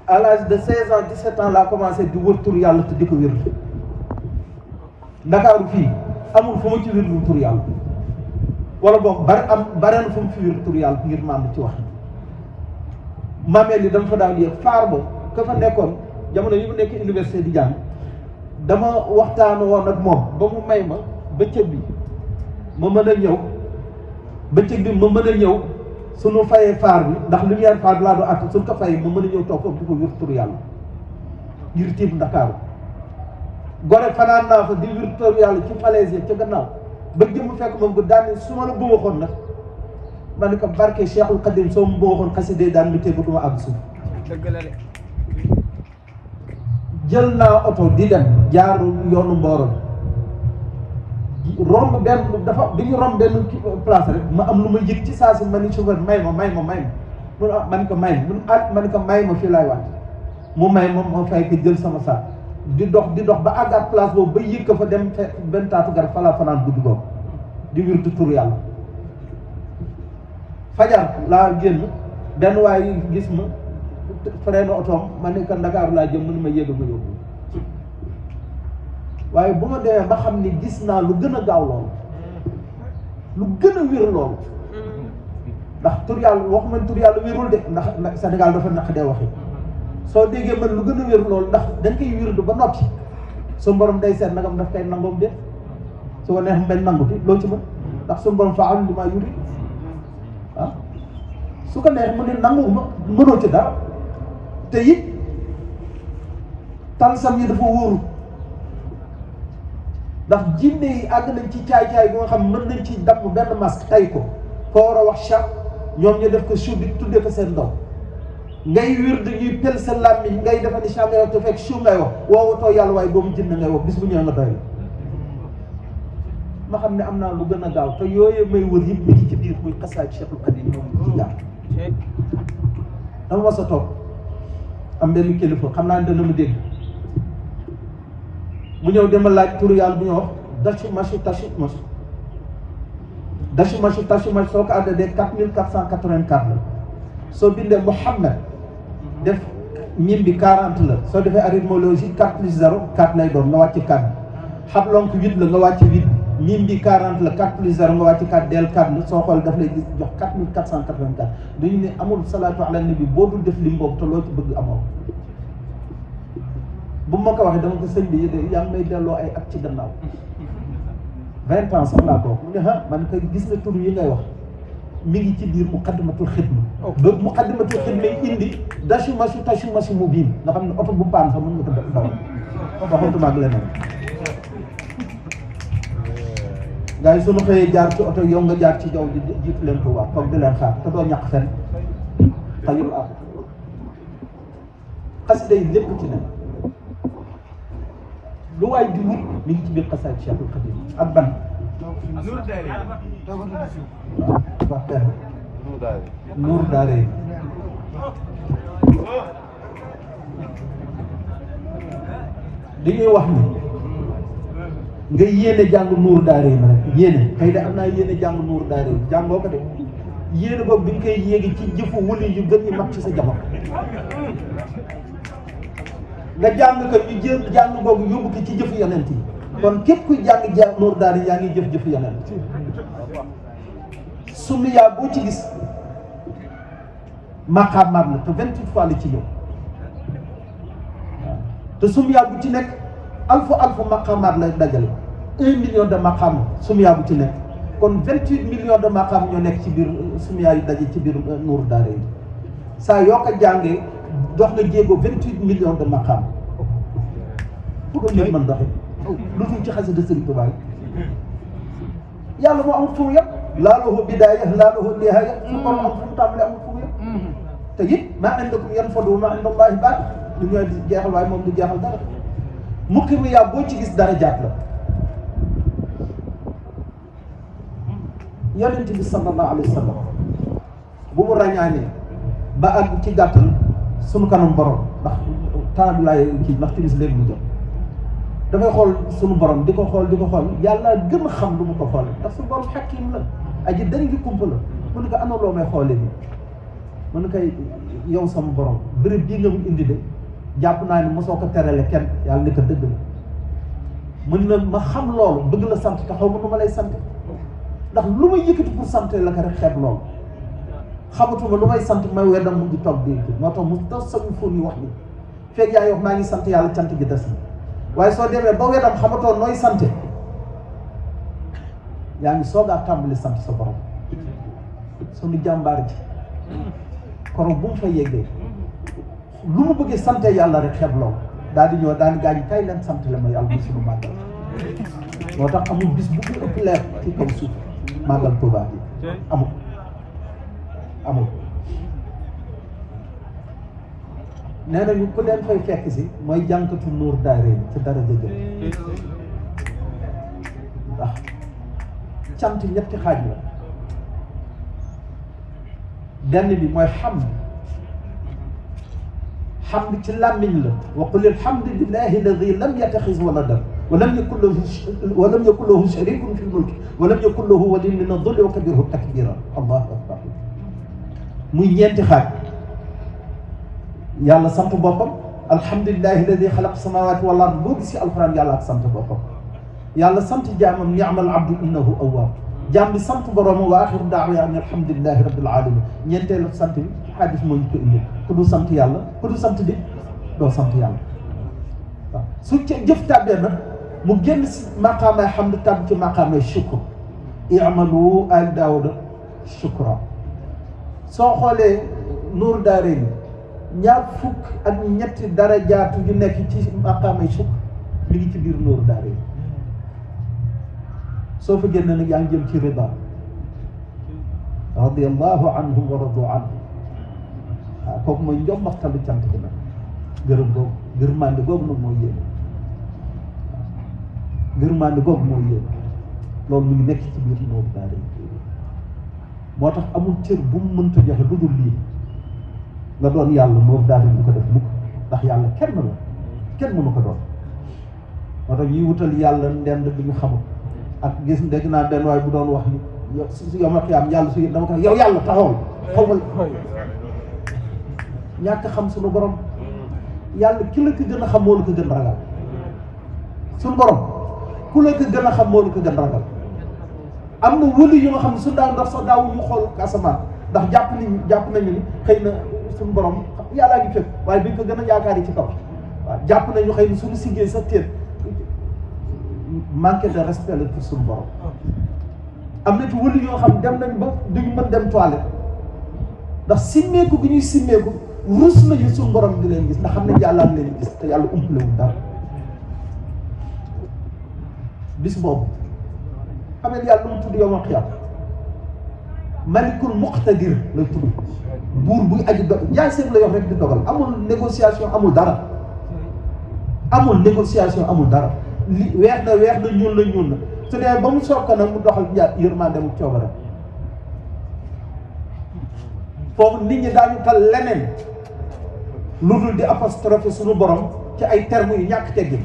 à l'âge de 16 ans 17 ans laa commencé di wër tur yàlla te di ko wér Ndakaaru fii amul fu ma ci wér tur yàlla wala boog bare na fu mu fi wér tur yàlla ngir maam ci wax mameel yi dama fa daan yéeg faar ba ka fa nekkoon jamono yi mu nekk université di jàng dama waxtaan woon ak moom ba mu may ma bëccëg bi ma mën a ñëw suñu fayee faar bi ndax lumière faar bi laa doon àtt suñ ko fayee ma mën a ñëw toog foofu di ko wér tur yàlla ngir tiim Ndakaaru gore fanaan naa fa di wér tur yàlla ci falaise yi ca gannaaw ba jëm fekk moom ko daan su ma la bu waxoon nag ma ne ko barke Cheikhul Khadim soo mu bu waxoon xasida daan mi tegu duma àgg suuf jël naa oto di dem jaaru yoonu Mboro romb benn dafa bi ñu romb benn place rek ma am lu ma yëg ci saa si ma ni chauffeur may ma mun ma ni ko may ma fii laay wàcc mu may ma fay ko jël sama saak di dox ba àggaat place boobu ba yëg ko fa dem benn taatu garab fa laa fanaan guddi googu di wirdu tur yàlla. fajar laa génn benn waay gis ma freiné otoom ma ne ko Ndakaaru laa jëm mënu ma yéeg ma yóbbu waaye bu ma demee ba xam ni gis naa lu gën a gaaw loolu lu gën a wér loolu ndax tur yàlla waxuma tur yàlla wérul de ndax Sénégal dafa naq dee waxi soo déggee man lu gën a wér loolu ndax dañ koy wirdu ba noppi su borom day seet nagam daf koy nangoom de su ko neex bañ nangu ti loo ci mën ndax su borom fa'alu limaa yurid ah su ko neex mu ne nangu ma mënoo ci dara te it talsam yi dafa wóoru ndax jinne yi àgg nañ ci caay-caay bu nga xam mën nañ ci damm benn masque tay ko koo war a wax chat ñoom ñu def ko suuf bi tuddee ko seen ndaw ngay wir dañuy pel sa làmmiñ ngay defa ni chat ngay wax te fekk suuf ngay wax woowatoo yàlla waaye boobu jinne ngay wax bis bu ñëwee nga doy ma xam ne am naa lu gën a gaaw te yooyu may wër yëpp mi ci biir muy xasaay Cheikhul Khadim moom ci jaar dama mas a toog am benn kilifa xam naa ne dana ma dégg mu ñëw dama laaj turu yàlla bu ñu wax dachu machu tachu machu dachu machu tachu machu soo ko àddee 4484 la soo bindee Mouhamed def mim bi 40 la soo defee arithmologie 4 plus 0 4 lay doon nga wàcc 4 xablonk 8 la nga wàcc 8 mim bi 40 la 4 plus 0 nga wàcc 4 del 4 la soo xool daf lay gis jox 4484 dañu ne amul salaatu ala nabi boo dul def lim boobu te loo ci bëgg amoo bu ma ko waxee dama ko sëñ bi yaa ngi may delloo ay at ci gannaaw 20 ans sax laa ko mu ne ah man kay gis nga tur yi ngay wax mi ngi ci biir muqaddimatul xidma ba muqaddimatul xidma yi indi dachu machu tachu machu mu biin nga xam ne oto bu paan sax mën nga ko dawal waxatuma ak leneen gars yi suñu xëyee jaar ci oto yow nga jaar ci jaww ji jiitu leen Tuubaa toog di leen xaar te doo ñàkk fenn xajul am xasida yi lépp ci ne lu waay di wut mi ngi ci biir xasaay Cheikhul Khadim ak ban waaw per Nuur Daare dañuy wax ni nga yéene jàng Nuur Daare yi rek yéene kay de am naa yéene jàng Nuur Daare yi jàngoo ko de yéene boobu bi nga koy yéegi ci jëfu wuli yu gën ñu mag ci sa jamono nga jàng ko ñu jël jàng boobu yóbbu ko ci jëfu yonent yi kon képp kuy jàng Nuur Daare yaa ngi jëf yonent summiyaa boo ci gis maqaamaat la te 28 fois la ci ñëw waaw te summiyaa bu ci nekk alfu maqaamaat la dajale 1 million de maqaam summiyaa bu ci nekk kon 28 millions de maqaam ñoo nekk ci biir summiyaa yu daje ci biir Nuur Daare yi saa yoo ko jàngee dox nga jéego 28 millions de maqaam pour que nit mën doxe lu dul ci xasida Sëriñ Tuubaa yàlla moo amul fu mu yëpp laa lahu bidaaya laa lahu nihaaya su ko amul fu mu tàmbalee amul fu mu yëpp te it maa indakum yanfadu wa maa inda Allaahi baaq ñu ñooy jeexal waaye moom du jeexal dara mukki mu yaa boo ci gis dara jaat la yonent bi sallallahu alayhi wa sallam bu mu ràññaanee ba àgg ci gàttal sunu kanam borom ndax temps bi laay kii ndax timis léegi mu jot dafay xool sunu borom di ko xool yàlla gën a xam lu mu ko xoole ndax suñu borom xakim la aji dañ ngi kumpa la mu ne ko ana loo may xoolee nii mu ne koy yow sama borom béréb bii nga mu indi de jàpp naa ne mosoo ko terale kenn yàlla ne ko dëgg la mën na ma xam loolu bëgg la sant te xaw ma nu ma lay sant ndax lu may yëkkati pour sant la ko rek xeeb loolu xamatuma lu may sant may weddam mu ngi toog di moo tax mu tas sañu fóon yi wax ni fekk yaa ngi wax maa ngi sant yàlla cant gi des na waaye soo demee ba weddam xamatoo nooy sante yaa ngi soogaa tàmbali sant sa borom sunu jàmbaar ji koro bu mu fa yeggee lu mu bëggee sante yàlla rek xeeb loolu daal di ñëw daal di gaañ kay leen sant la ma yàlla muy sunu màggal moo tax amul bis bu ko ëpp leer ci kaw suuf màggal Tuubaa bi amul nee nañu ku leen fay fekk si mooy jànkatu Nuur Daare ci dara jëjël ndax cant ñetti xaaj la benn bi mooy xamd ci làmmiñ la wa qul alhamdulillahi alladi lam yattaxiz waladan wa lam yakun lahu sharikun fi lmulki wa lam yakun lahu waliyyun min adulli wa kabirhu takbira allahu akbar. muy ñeenti xaaj. yàlla sant boppam alhamdulillahi alladi xalaqa samawati wal ard boo gis ci alquran yàlla ak sant boppam. yàlla sant jaamam ni'mal abdu innahu awwab. jaam bi sant borom wa axiru da'wa an alhamdulillahi rabbil alamin. ñeenteelu sant bi xadis moo ñu ko indi ku du sant yàlla ku du sant di doo sant yàlla. waaw su ca jëf tàbbee nag mu génn si maqaamay hamd tàbb ci maqaamay shukr. i'malu al daawuda shukra. soo xoolee nuur daarayni ñaar fukk ak ñetti darajaatu yu nekk ci maqaamay shukr mi ngi ci biir nuur daarayni. soo fa génne nag yaa ngi jëm ci rida radiyallahu anhum wa radu anhu. waaw kooku mooy njombaxtalu cant gi nag gërëm googu gërmande googu nag mooy yéen waaw gërmande googu mooy yéen loolu mu ngi nekk ci biir noobu daara yi. moo tax amul cër bu mu mënta joxe lu dul lii nga doon yàlla noobu daara yi ko def mukk ndax yàlla kenn la kenn mënu ko doon. moo tax ñuy wutal yàlla ndend bi ñu xamul ak gis dégg naa benn waay bu doon wax ni yow su yow ma xiyaam yàlla su dama ko yow yàlla taxawal xaw ma ñàkk xam suñu borom. yàlla ki la ko gën a xam moo la ko gën ragal. suñu borom ku la ko gën a xam moo la ko gën ragal. am na wëli yu nga xam ne su daaw ndax sax daaw ñu xool asamaan ndax jàpp nañu ni xëy na suñu borom yàllaa ngi fépp waaye biñ ko gën a yaakaar yi ci kaw. waaw jàpp nañu xëy na suñu siggee sa téen manque de respect la pour suñu borom. am na ci wëli yoo xam dem nañ ba duñu mën dem toilette ndax simmeeku gi ñuy simmeeku rus nañu suñu borom di leen gis ndax xam ne yàlla am leen gis te yàlla umpalewul dara. bis boobu xam ne yàlla lu mu tudd yow ma xiyaam malikul muqtadir lay tudd buur buy aji do jaay seet la yox rek di dogal amul négociation amul dara. amul négociation amul dara li weex na ñuul na su dee ba mu soog ko nag mu doxal yërmande mu coobare. foofu nit ñi daañu tal leneen lu dul di apostrophe suñu borom ci ay termes yu ñàkk teggin.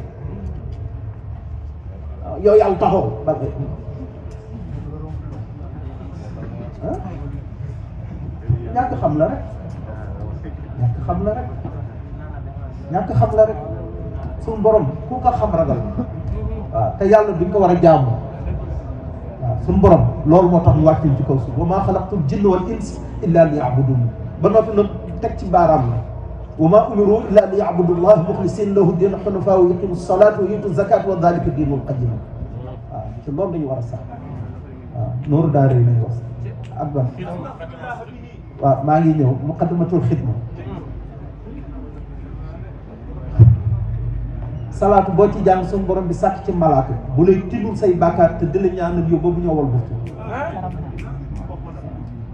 yow yàlla taxaw ba ñàkk xam la rek ñàkk xam la rek suñu borom ku ko xam ragal waaw te yàlla duñ ko war a jaamu waaw suñu borom loolu moo tax ñu wàccuñ ci kaw suuf wa maa xalaqtul jinna wal insa illa liya'budun ba noppi nag teg ci baaraam la wa maa umiru illa liya'budu llaha muxlisina lahu diina xunafaa wa yuqimu salaata wa yutu zakaata wa dalika diinul qayyim waaw ci loolu dañu war a sax waaw nooru daara yi nañu wax ak ban waaw maa ngi ñëw muqaddamatul xidma salaatu boo ci jàng suñu borom bi sàkk ci malaaka bu lay tiddul say bàkkaar te di la ñaanal yow ba bu ñëwal buftu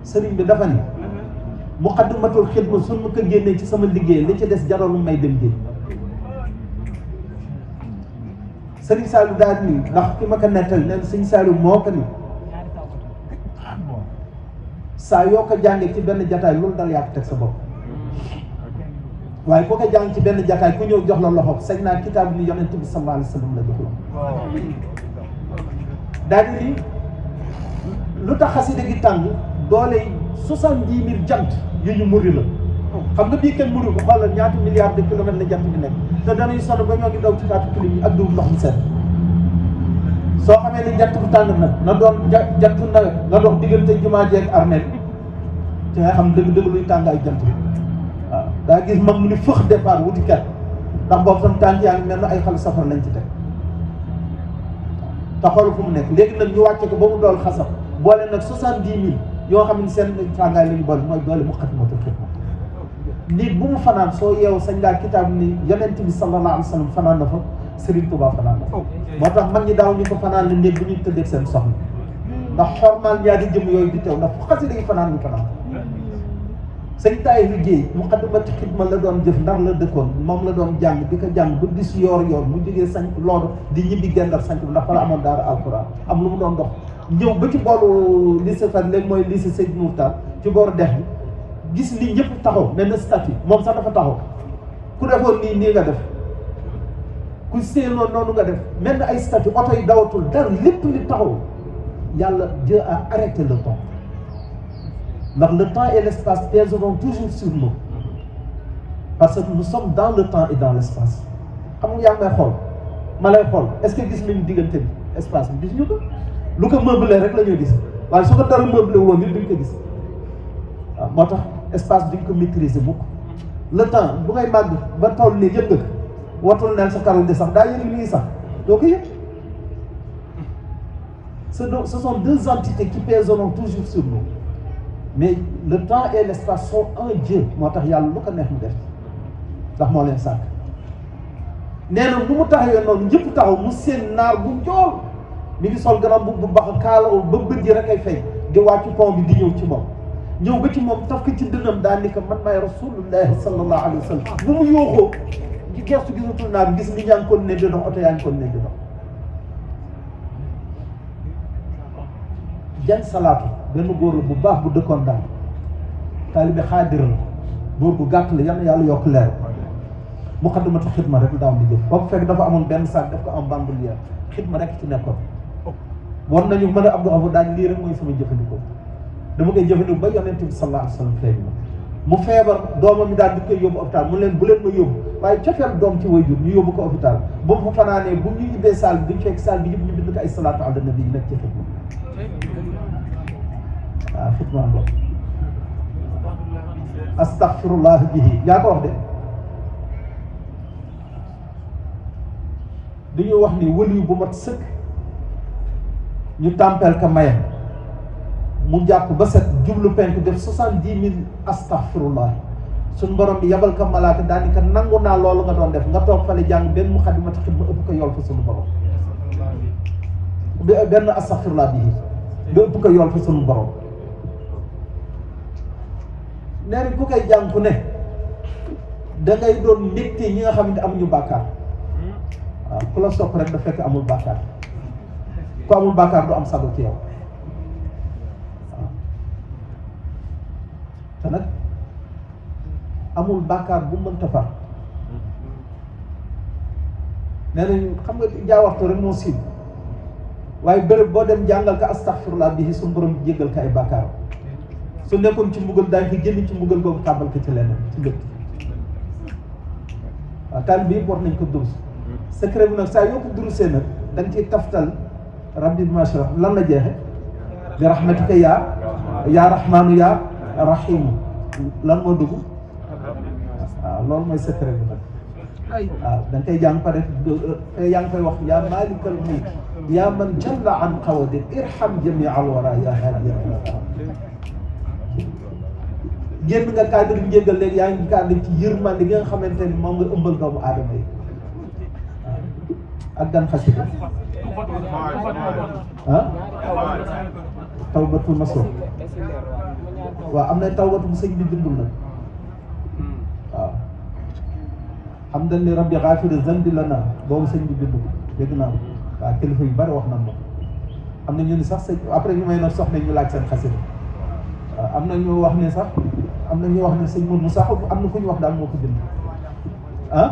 sëriñ bi dafa ni muqaddamatul xidma suñ ma ko génnee ci sama liggéey li ci des jaralu may dem géej sëriñ Saliou daal ni ndax ki ma ko nettal neen sëriñ Saliou moo ko ni saa yoo ko jàngee ci benn jataay loolu dal yaa ko teg sa bopp waaye koo ko jàng ci benn jataay ku ñëw jox la loxo sañ naa kitaab ni yonent bi sallallahu alayhi wa sallam la jox la daal ni lu tax xasida gi tàng doole 70,000 jant yu ñu muri la xam nga bii kenn muri ko xoolal ñaata milliards de kilomètres la jant bi nekk te danañ sonn ba ñoo ngi daw ci taatu kilim yi ak diw ndox mu set soo xamee ni jant bu tàng nag na doon jant nawet nga dox diggante jumaa jeeg armeel ci nga xam dëgg luy tàngaay jant bi waaw daa gis mag mu ni fëx départ wuti ker ndax boobu tam tànk yaa ngi mel na ay xal safar lañ ci teg te xool fu mu nekk léegi nag ñu wàcce ko ba mu dool xasab boole nag 70,000 yoo xam ne seen tàngaay la ñu boole mooy doole muqaddamatul xidma nit bu mu fanaan soo yeewu sañ ngaa kitaab ni yonent bi sallallahu alayhi wa sallam fanaan na fa Serigne Touba fanaan na fa moo tax mag ñi daaw ñu ko fanaan ne néeg bu ñuy tëddee seen soxna ndax xormaal ñaari jëm yooyu di teew ndax fu xasi dañuy fanaan ñu fanaan sëñ taay liggéey muqaddamatul xidma la doon jëf ndar la dëkkoon moom la doon jàng di ko jàng ba bis yoor mu jógee sañ loolu di ñibbi gendal sañ ndax fa la amoon daara alquran am lu mu doon dox ñëw ba ci boolu lycée fan léegi mooy lycée Seydou Mourtar ci booru dex bi gis li ñëpp taxaw mel na statut moom sax dafa taxaw ku defoon nii nga def ku séenoon noonu nga def mel na ay statut oto yi dawatul dara lépp li taxaw yàlla Dieu a arrêté le temps ndax le temps et l'espace pèseront toujours sur nous parce que nous sommes dans le temps et dans l'espace xam nga yaa ngi may xool ma lay xool est-ce que gis nañu diggante bi espace bi gis ñu ko lu ko meublé rek la ñuy gis waaye su ko dara meublé woon nit duñ ko gis waaw moo tax espace duñ ko maîtriser mukk le temps bu ngay màgg ba toll nii yëg nga watul neen sa karol di sax daa yëg lii sax doo ko yëg ce sont deux entités qui pèseront toujours sur nous mais le temps et l'espace sont un Dieu moo tax yàlla lu ko neex mu def ndax moo leen sàkk nee na bu mu taxawee noonu ñëpp taxaw mu seen naar bu njool mi ngi sol ganam bu bax kaalawul ba bët yi rek ay fay di wàccu pont bi di ñëw ci moom ñëw ba ci moom taf ko ci dënam daal ni ko man maay rasulullahi sallallahu alayhi wa sallam bu mu yooxoo gertu gisatul naar gis ni ñaa ngi kon ne di dox oto yaa ngi kon ne di dox jan salaatu benn góor la bu baax bu dëkkoon daal taalibe xaadir la góor bu gàtt la yal na yàlla yokk leer mu xaddamatu xidma rek daaw di jëf boobu fekk dafa amoon benn sac daf ko am bandoulière xidma rek ci nekkoon war nañu mën a Abdou Abu daañ lii rek mooy sama jëfandikoo dama koy jëfandikoo ba yonent bi sallallahu alayhi wa sallam feeñ ma mu feebar doomam mi daal di koy yóbbu hôpital mu leen bu leen ma yóbbu waaye cofeel doom ci waajur ñu yóbbu ko hôpital bu mu fa fanaanee bu ñu ñibbee salle bi duñ fekk salle bi yëpp ñu bind ko ay salaatu ala nabi yi nekk ci xidma waaw xidma boobu astaghfirullah bihi yaa ko wax de dañuy wax ni wëliyu bu mat sëkk ñu tàmpeel ka mayam mu jàpp ba set jublu penk def 70 000 astaghfirullah suñ borom bi yabal ka malaaka daani ka nangu naa loolu nga doon def nga toog fale jàng benn muxaddimatu xidma ëpp ko yool fa suñu borom benn astaghfirullah bihi nga ëpp ko yool fa suñu borom nee nañ ku koy jàng ku ne da ngay doon mbégte ñi nga xam ne amuñu bàkkaar waaw ku la sopp rek da fekk amul bàkkaar ku amul bàkkaar du am sago ci yow waaw te nag amul bàkkaar bu mënta far nee nañ xam nga jaawaxtu rek moo siiw waaye bërëb boo dem jàngal ko astaghfirullah bihi suñu borom jéggal ko ay bàkkaar su nekkoon ci mbugal daañu ko génn ci mbugal boobu tàbbal ko ci leneen ci lépp waaw taalibe bi yëpp war nañ ko durus secret bi nag saa yoo ko durusee nag da nga ciy taftal rabbi mashrah lan la jeexe bi rahmatika yaa rahmaanu yaa rahimu lan moo dugg waaw loolu mooy secret bi nag waaw da nga koy jàng pare yaa ngi koy wax yaa malikal mulk yaa man jalla an qawadin irham jamia al wara yaa hadiya génn nga cadre njëgal léegi yaa ngi cadre ci yërmande gi nga xamante ni moom nga ëmbal doomu aadama yi waaw ak gan xasida ah tawbatul nasuh waaw am na tawbatu bu sëñ bi bindul nag waaw xam dañ ni rabbi xaafiri zambi lana boobu sëñ bi bindu ko dégg naa ko waaw kilifa yu bari wax nañ ma am na ñu ni sax sëñ après ñu may na soxna ñu laaj seen xasida waaw am na ñu wax ne sax am na ñu wax ne sëñ Mourou Moussa am na ku ñu wax daal moo ko bind ah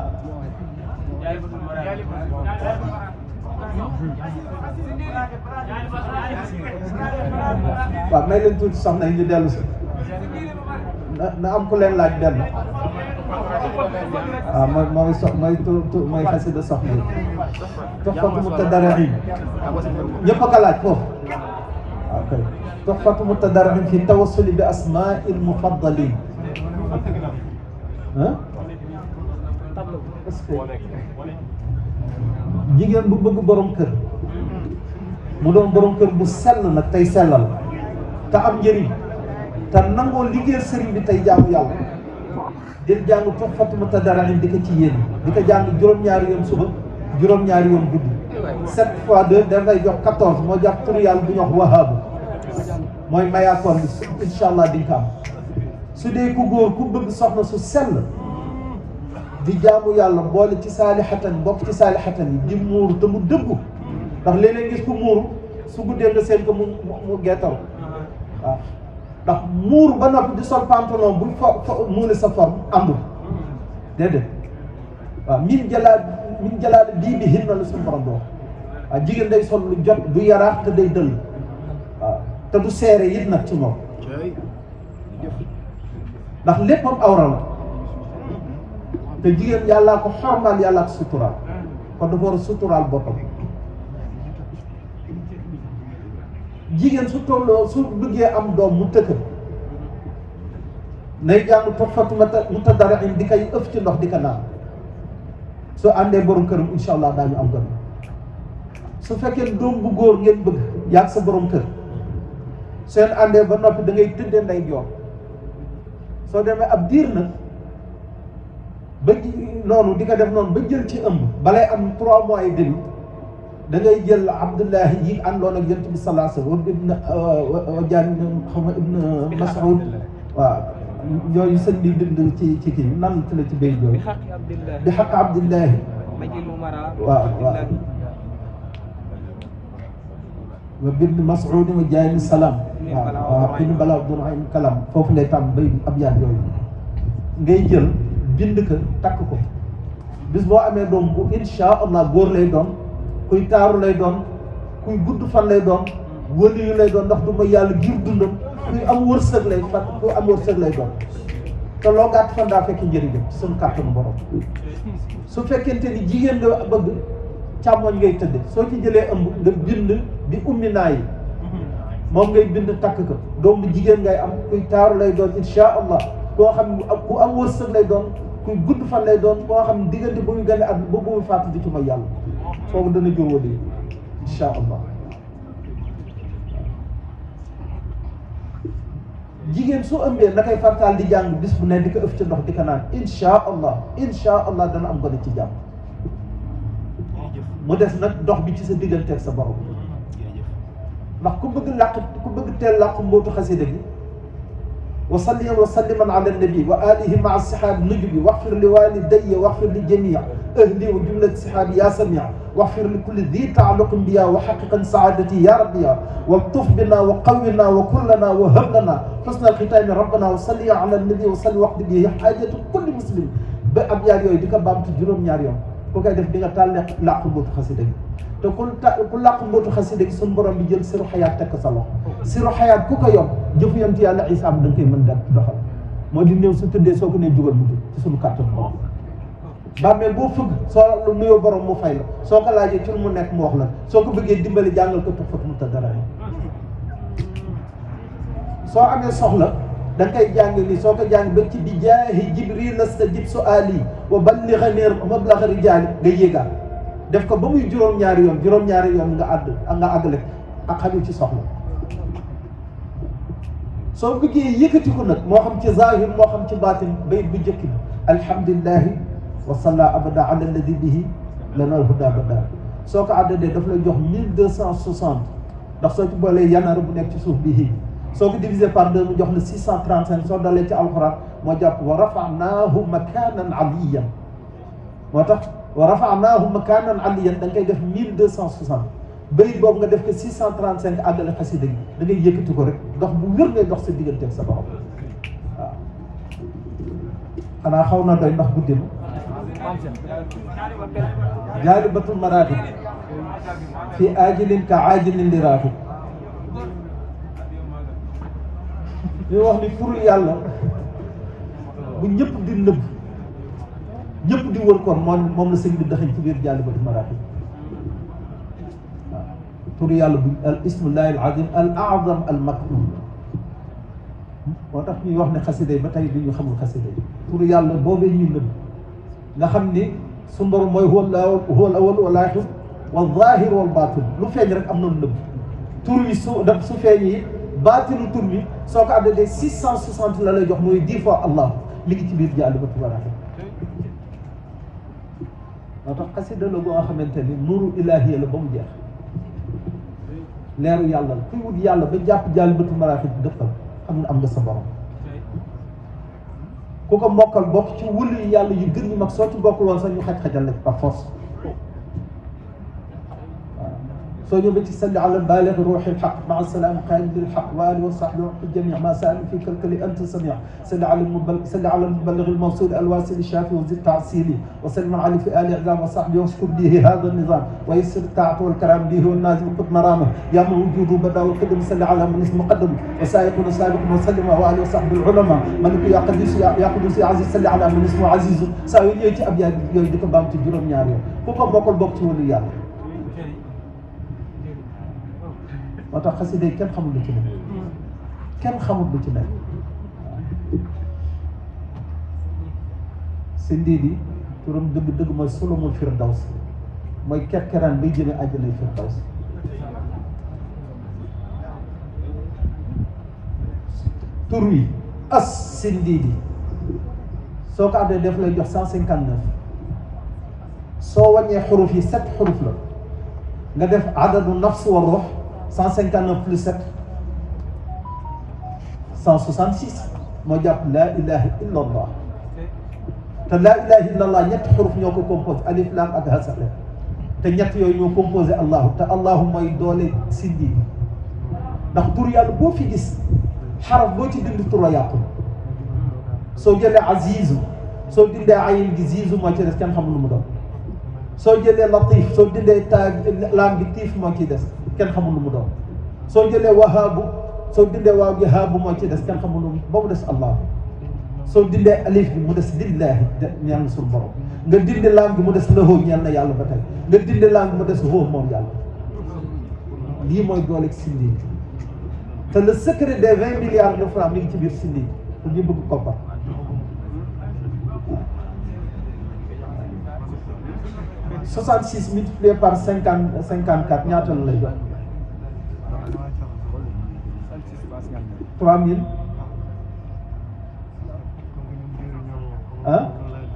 waaw may leen tuuti soxna yi ñu dellu si na am ku leen laaj benn waaw mooy xasida soxna yi Tuhfatu Mutadarri'in ñëpp a ko laaj foofu waaw kay Tuhfatu Mutadarri'in fi tawassuli bi asmaa'il mufaddalin est-ce que jigéen bu bëgg borom kër mu doon borom kër bu sell nag tey sellal te am njëriñ te nangoo liggéey sëriñ bi tey jaamu yàlla di jàng Tuhfatu Mutadarri'in di ko ci yéen di ko jàng juróom-ñaari yoon suba juróom-ñaari yoon guddi 7 fois 2 daf lay jox 14 moo jàpp turu yàlla bu ñu wax wahaabu mooy mayaakoon bi incha allah di nga ko am su dee ku góor ku bëgg soxna su sell di jaamu yàlla boole ci saalihatan bokk ci saalihatan yi di muuru te mu dëggu ndax léeg-léeg gis ku muuru su guddee nga seen ko mu geetaru waaw ndax muur ba noppi di sol pantalon bu muuli sa forme àndul déedéet waaw min jalaal diinihinna la suñu borom doo waaw jigéen day sol lu jot du yaraax te day dëll waaw te du seere it nag ci moom ndax léppam awra la te jigéen yàllaa ko xormaal yàllaa ko suturaal kon dafa war a suturaal boppam jigéen su tolloo su bëggee am doom mu tëkk nay jàng Tuhfatu Mutadari'in di koy ëf ci ndox di ko naan soo àndee borom këram incha allah daañu am gën su fekkee doom bu góor ngeen bëgg yaag sa borom kër seen àndee ba noppi da ngay tëddee nday joor soo demee ab diir nag ba noonu di ko def noonu ba jël ci ëmb balay am 3 mois et demi da ngay jël Abdullahi yi àndoon ak Yonent bi sallallahu alayhi wa sallam ibn Jaan xam nga ibn Mas'ud waaw yooyu sëñ bi bind ci kii nan la ci béy jooyu bi xaq Abdullahi waaw waaw wa ibn Mas'ud wa Jaan salaam waaw ibn Bala doon ay kalam foofu lay tàmm bay ab yaan yooyu ngay jël bind ko takk ko bis boo amee doom bu insha allah góor lay doon kuy taaru lay doon kuy gudd fan lay doon wëli yu lay doon ndax du ma yàlla giir dundam kuy am wërsëg lay fan kuy am wërsëg lay doon te loo gàtt fan daa fekk njëriñam ci suñu kàttanu borom su fekkente ni jigéen nga bëgg càmmoñ ngay tëdd soo ci jëlee ëmb nga bind bi ummi naa yi moom ngay bind takk ko doom bu jigéen ngay am kuy taaru lay doon insha allah koo xam ku am wërsëg lay doon kuy gudd fan lay doon koo xam diggante bu muy gën a àdduna ba bu muy faatu di ci may yàlla foofu dana jur wala insha allah jigéen su ëmbee na koy fartaal di jàng bis bu ne di ko ëf ci ndox di ko naan insha allah dana am gone ci jàmm mu des nag dox bi ci sa digganteeg sa borom ndax ku bëgg teel làq mbootu xasida gi wa salliyan wa salliman ala nabi wa alihi maa sihaabi nujubi waxfir li walidayya waxfir li jamii ahli wa jumlati sihaabi ya samia waxfir li kulli di taaluqin biya wa xaqiqan saadati ya rabbiya waltuf bina wa qawwina wa kullana wa hab lana xusna alxitaami rabbana wa salli ala nabi wa salli waxdi bi xaajatu kulli muslim ba ab yaar yooyu di ko baamtu juróom-ñaar yoon ku koy def di nga taal làq mbootu xasida gi te ku làq mbootu xasida gi suñu borom bi jël siru xayaat teg ko sa loxo siru xayaat ku ko yor jëfu yonent yàlla Isaa da nga koy mën da doxal moo di néew su tëddee soo ko nee jugal mu ci suñu kàttan borom bàmmeel boo fëgg soo nuyoo borom mu fay la soo ko laajee ci lu mu nekk mu wax la soo ko bëggee dimbali jàngal ko Tuhfatu Mutadari'in soo amee soxla da nga koy jàng ni soo ko jàng ba ci bi jaahi Jibril astajib su'aali wa ballighani mablagha rijaali nga yéegaat def ko ba muy juróom-ñaari yoon nga àggale ak xajul ci soxla soo bëggee yëkkati ko nag moo xam ci zahir moo xam ci baatin bayit bu njëkk bi alhamdulillahi wa salla abada ala alladi bihi lana alhuda abada soo ko àddadee daf lay jox 1260 ndax soo ci boolee yanar bu nekk ci suuf bii soo ko divisé par 2 mu jox la 635 soo dalee ci alxuraan moo jàpp wa rafa'naahu makaanan aliyyan moo tax wa rafa'naahu makaanan aliyyan da nga koy def 1260 bayit boobu nga def ko 635 àggale xasida gi da ngay yëkkati ko rek dox bu wér ngay dox sa diggante ak sa borom waaw xanaa xaw na doy ndax guddi na jaalibatul maraatib fi aajilin ka aajilin li raatib ñu wax ni pour yàlla bu ñëpp di nëbb ñëpp di wër kon moom la sëñ bi daxañ ci biir jaalibatul maraatib waaw pour yàlla bu al ismullahi al azim al azam al maktum moo tax ñuy wax ne xasida yi ba tey du ñu xamul xasida yi pour yàlla boobee ñuy nëbb nga xam ni su borom mooy huwa al awwal wal aaxir wal zaahir wal baatin lu feeñ rek am na lu nëbb tur wi su feeñ yi baatinu tur bi soo ko àddee 660 la lay jox mooy 10 fois allah li ngi ci biir jaalibatul maraatib moo tax xasida la boo nga xamante ni nuuru ilaahiya la ba mu jeex leeru yàlla la kuy wut yàlla ba jàpp jaalibatul maraatib dëppal xam ne am nga sa borom ku ko mokkal bokk ci wulu yàlla yu gën ñu mag soo ci bokkul woon sax ñu xaj-xajal la par force waaw soo ñëwee ci salli ala baligh ruuxil xaq maa salaam qaa'il lil xaq wa alihi wa sahbihi wa jamii ma sa'al fi kalkali anta sami' salli ala muballigh al mawsul al wasil shafi wa zid ta'sili wa sallim ala fi ali i'zam wa sahbihi wa shkur bihi hadha an nizam wa yassir ta'at wal karam bihi wa nazim qut marama ya man wujudu bada wa qadam salli ala man ismu qaddam wa sa'iqun sabiqun wa sallim wa alihi wa sahbihi al ulama malik ya qadis ya qudus ya aziz salli ala man ismu aziz saa yu ñëwee ci ab yaa yooyu di ko baam ci juróom-ñaar yoon ku ko bokkal bokk ci wàllu yàlla. moo tax xasida yi kenn xamul lu ci nekk kenn xamul lu ci nekk si ndiidi turam dëgg mooy Solomul Firdaws mooy kerkeraan bay jëme àjjanay Firdaws tur wi as si ndiidi soo ko àddee def lay jox 159 soo wàññee xuruf yi 7 xuruf la nga def adadu nafs wa ruux 159 plus 7 166 moo jàpp laa ilaha illa allah te laa ilaha illa allah ñetti xuruf ñoo ko composé alif lam ak hasale te ñett yooyu ñoo composé allahu te allahu mooy doole sindi ndax tur yàlla boo fi gis xaraf boo ci dindi tur la yàqu soo jëlee azizu soo dindee ayin gi zizu moo ci des kenn xamul lu mu doon soo jëlee latif soo dindee taag laam gi tiif moo ciy des kenn xamul lu mu doon soo jëlee wahaabu soo dindee waaw gi haabu moo ci des kenn xamul lu ba mu des allah soo dindee alif gi mu des lillahi ñeel na suñu borom nga dindi laam gi mu des lahoo ñeel na yàlla ba tey nga dindi laam gi mu des hoo moom yàlla lii mooy dooleeg sindi te le secret des 20 milliards de francs mi ngi ci biir sindi pour ñu bëgg koppar 66 multiplié par 54 ñaata la lay jox 3000 ah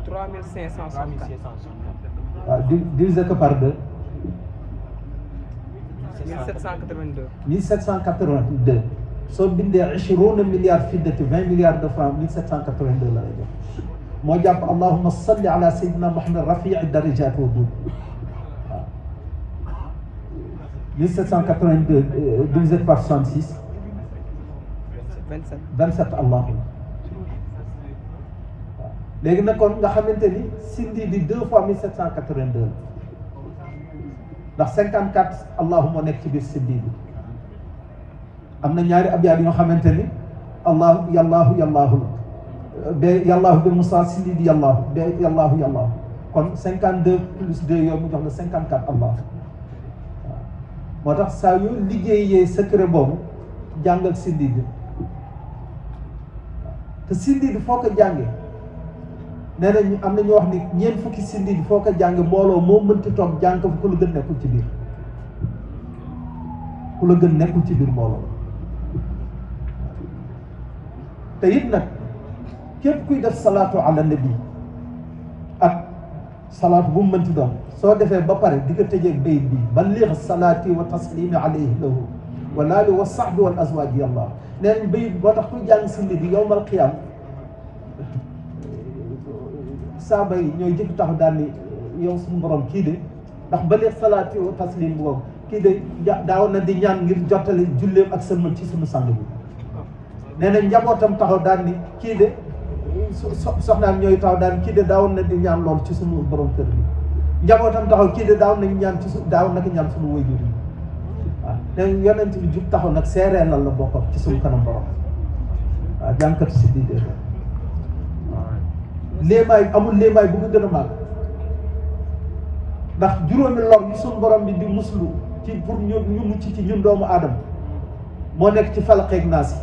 3564 waaw divisé que par 2 1782 soo bindee 20 milliards fiddati 20 milliards de francs 1782 la lay jox moo jàpp allahumma salli ala sayyidina Muhammad rafi'i darajat wa dud waaw 1782 divisé par 66 27 allahumma waaw léegi nag kon nga xamante ni sindi di 2 fois 1782 ndax 54 allahumma nekk ci biir sindi bi am na ñaari abyaat yoo xamante ni allah yallaahu yallaahu be yallaahu bi Moussa sindi di yallaahu be yallaahu yallaahu kon 52 plus 2 yooyu mu jox la 54 allah waaw moo tax saa yu liggéeyee secret boobu jàngal sindi bi te sindi bi foo ko jàngee nee nañu am na ñu wax ni ñeent fukki sindi bi foo ko jàngee mbooloo moo mënti toog jàng ko ku la gën nekkul ci biir ku la gën nekkul ci biir mbooloo te it nag képp kuy def salaatu ala nabi ak salaatu bu mu mënti doon soo defee ba pare di ko tëjeeg bayit bi balligh salaati wa taslimi alayhi lahu wa laali wa sahbi wal azwaaji yàlla nee nañ bayit boo tax kuy jàng sindi bi yowmal qiyaam saaba yi ñooy jëkk taxu daal ni yow suñu borom kii de ndax balligh salaati wa taslim boobu kii de daaw na di ñaan ngir jottali julleem ak sëlmal ci suñu sang bi nee na njabootam taxaw daal ni kii de soxnaam ñooy taxaw daal kii de daawoon na di ñaan lool ci suñu borom kër bi njabootam taxaw kii de daaw nañ ñaan ci daaw naka ñaan suñu waajur yi waaw te yonent bi jub taxaw nag seereenal la boppam ci suñu kanam borom waaw jànkatu si di dee léemaay amul léemaay bu ko gën a màgg ndax juróomi lor yi suñu borom bi di muslu ci pour ñu mucc ci ñun doomu aadama moo nekk ci falaqeeg naas yi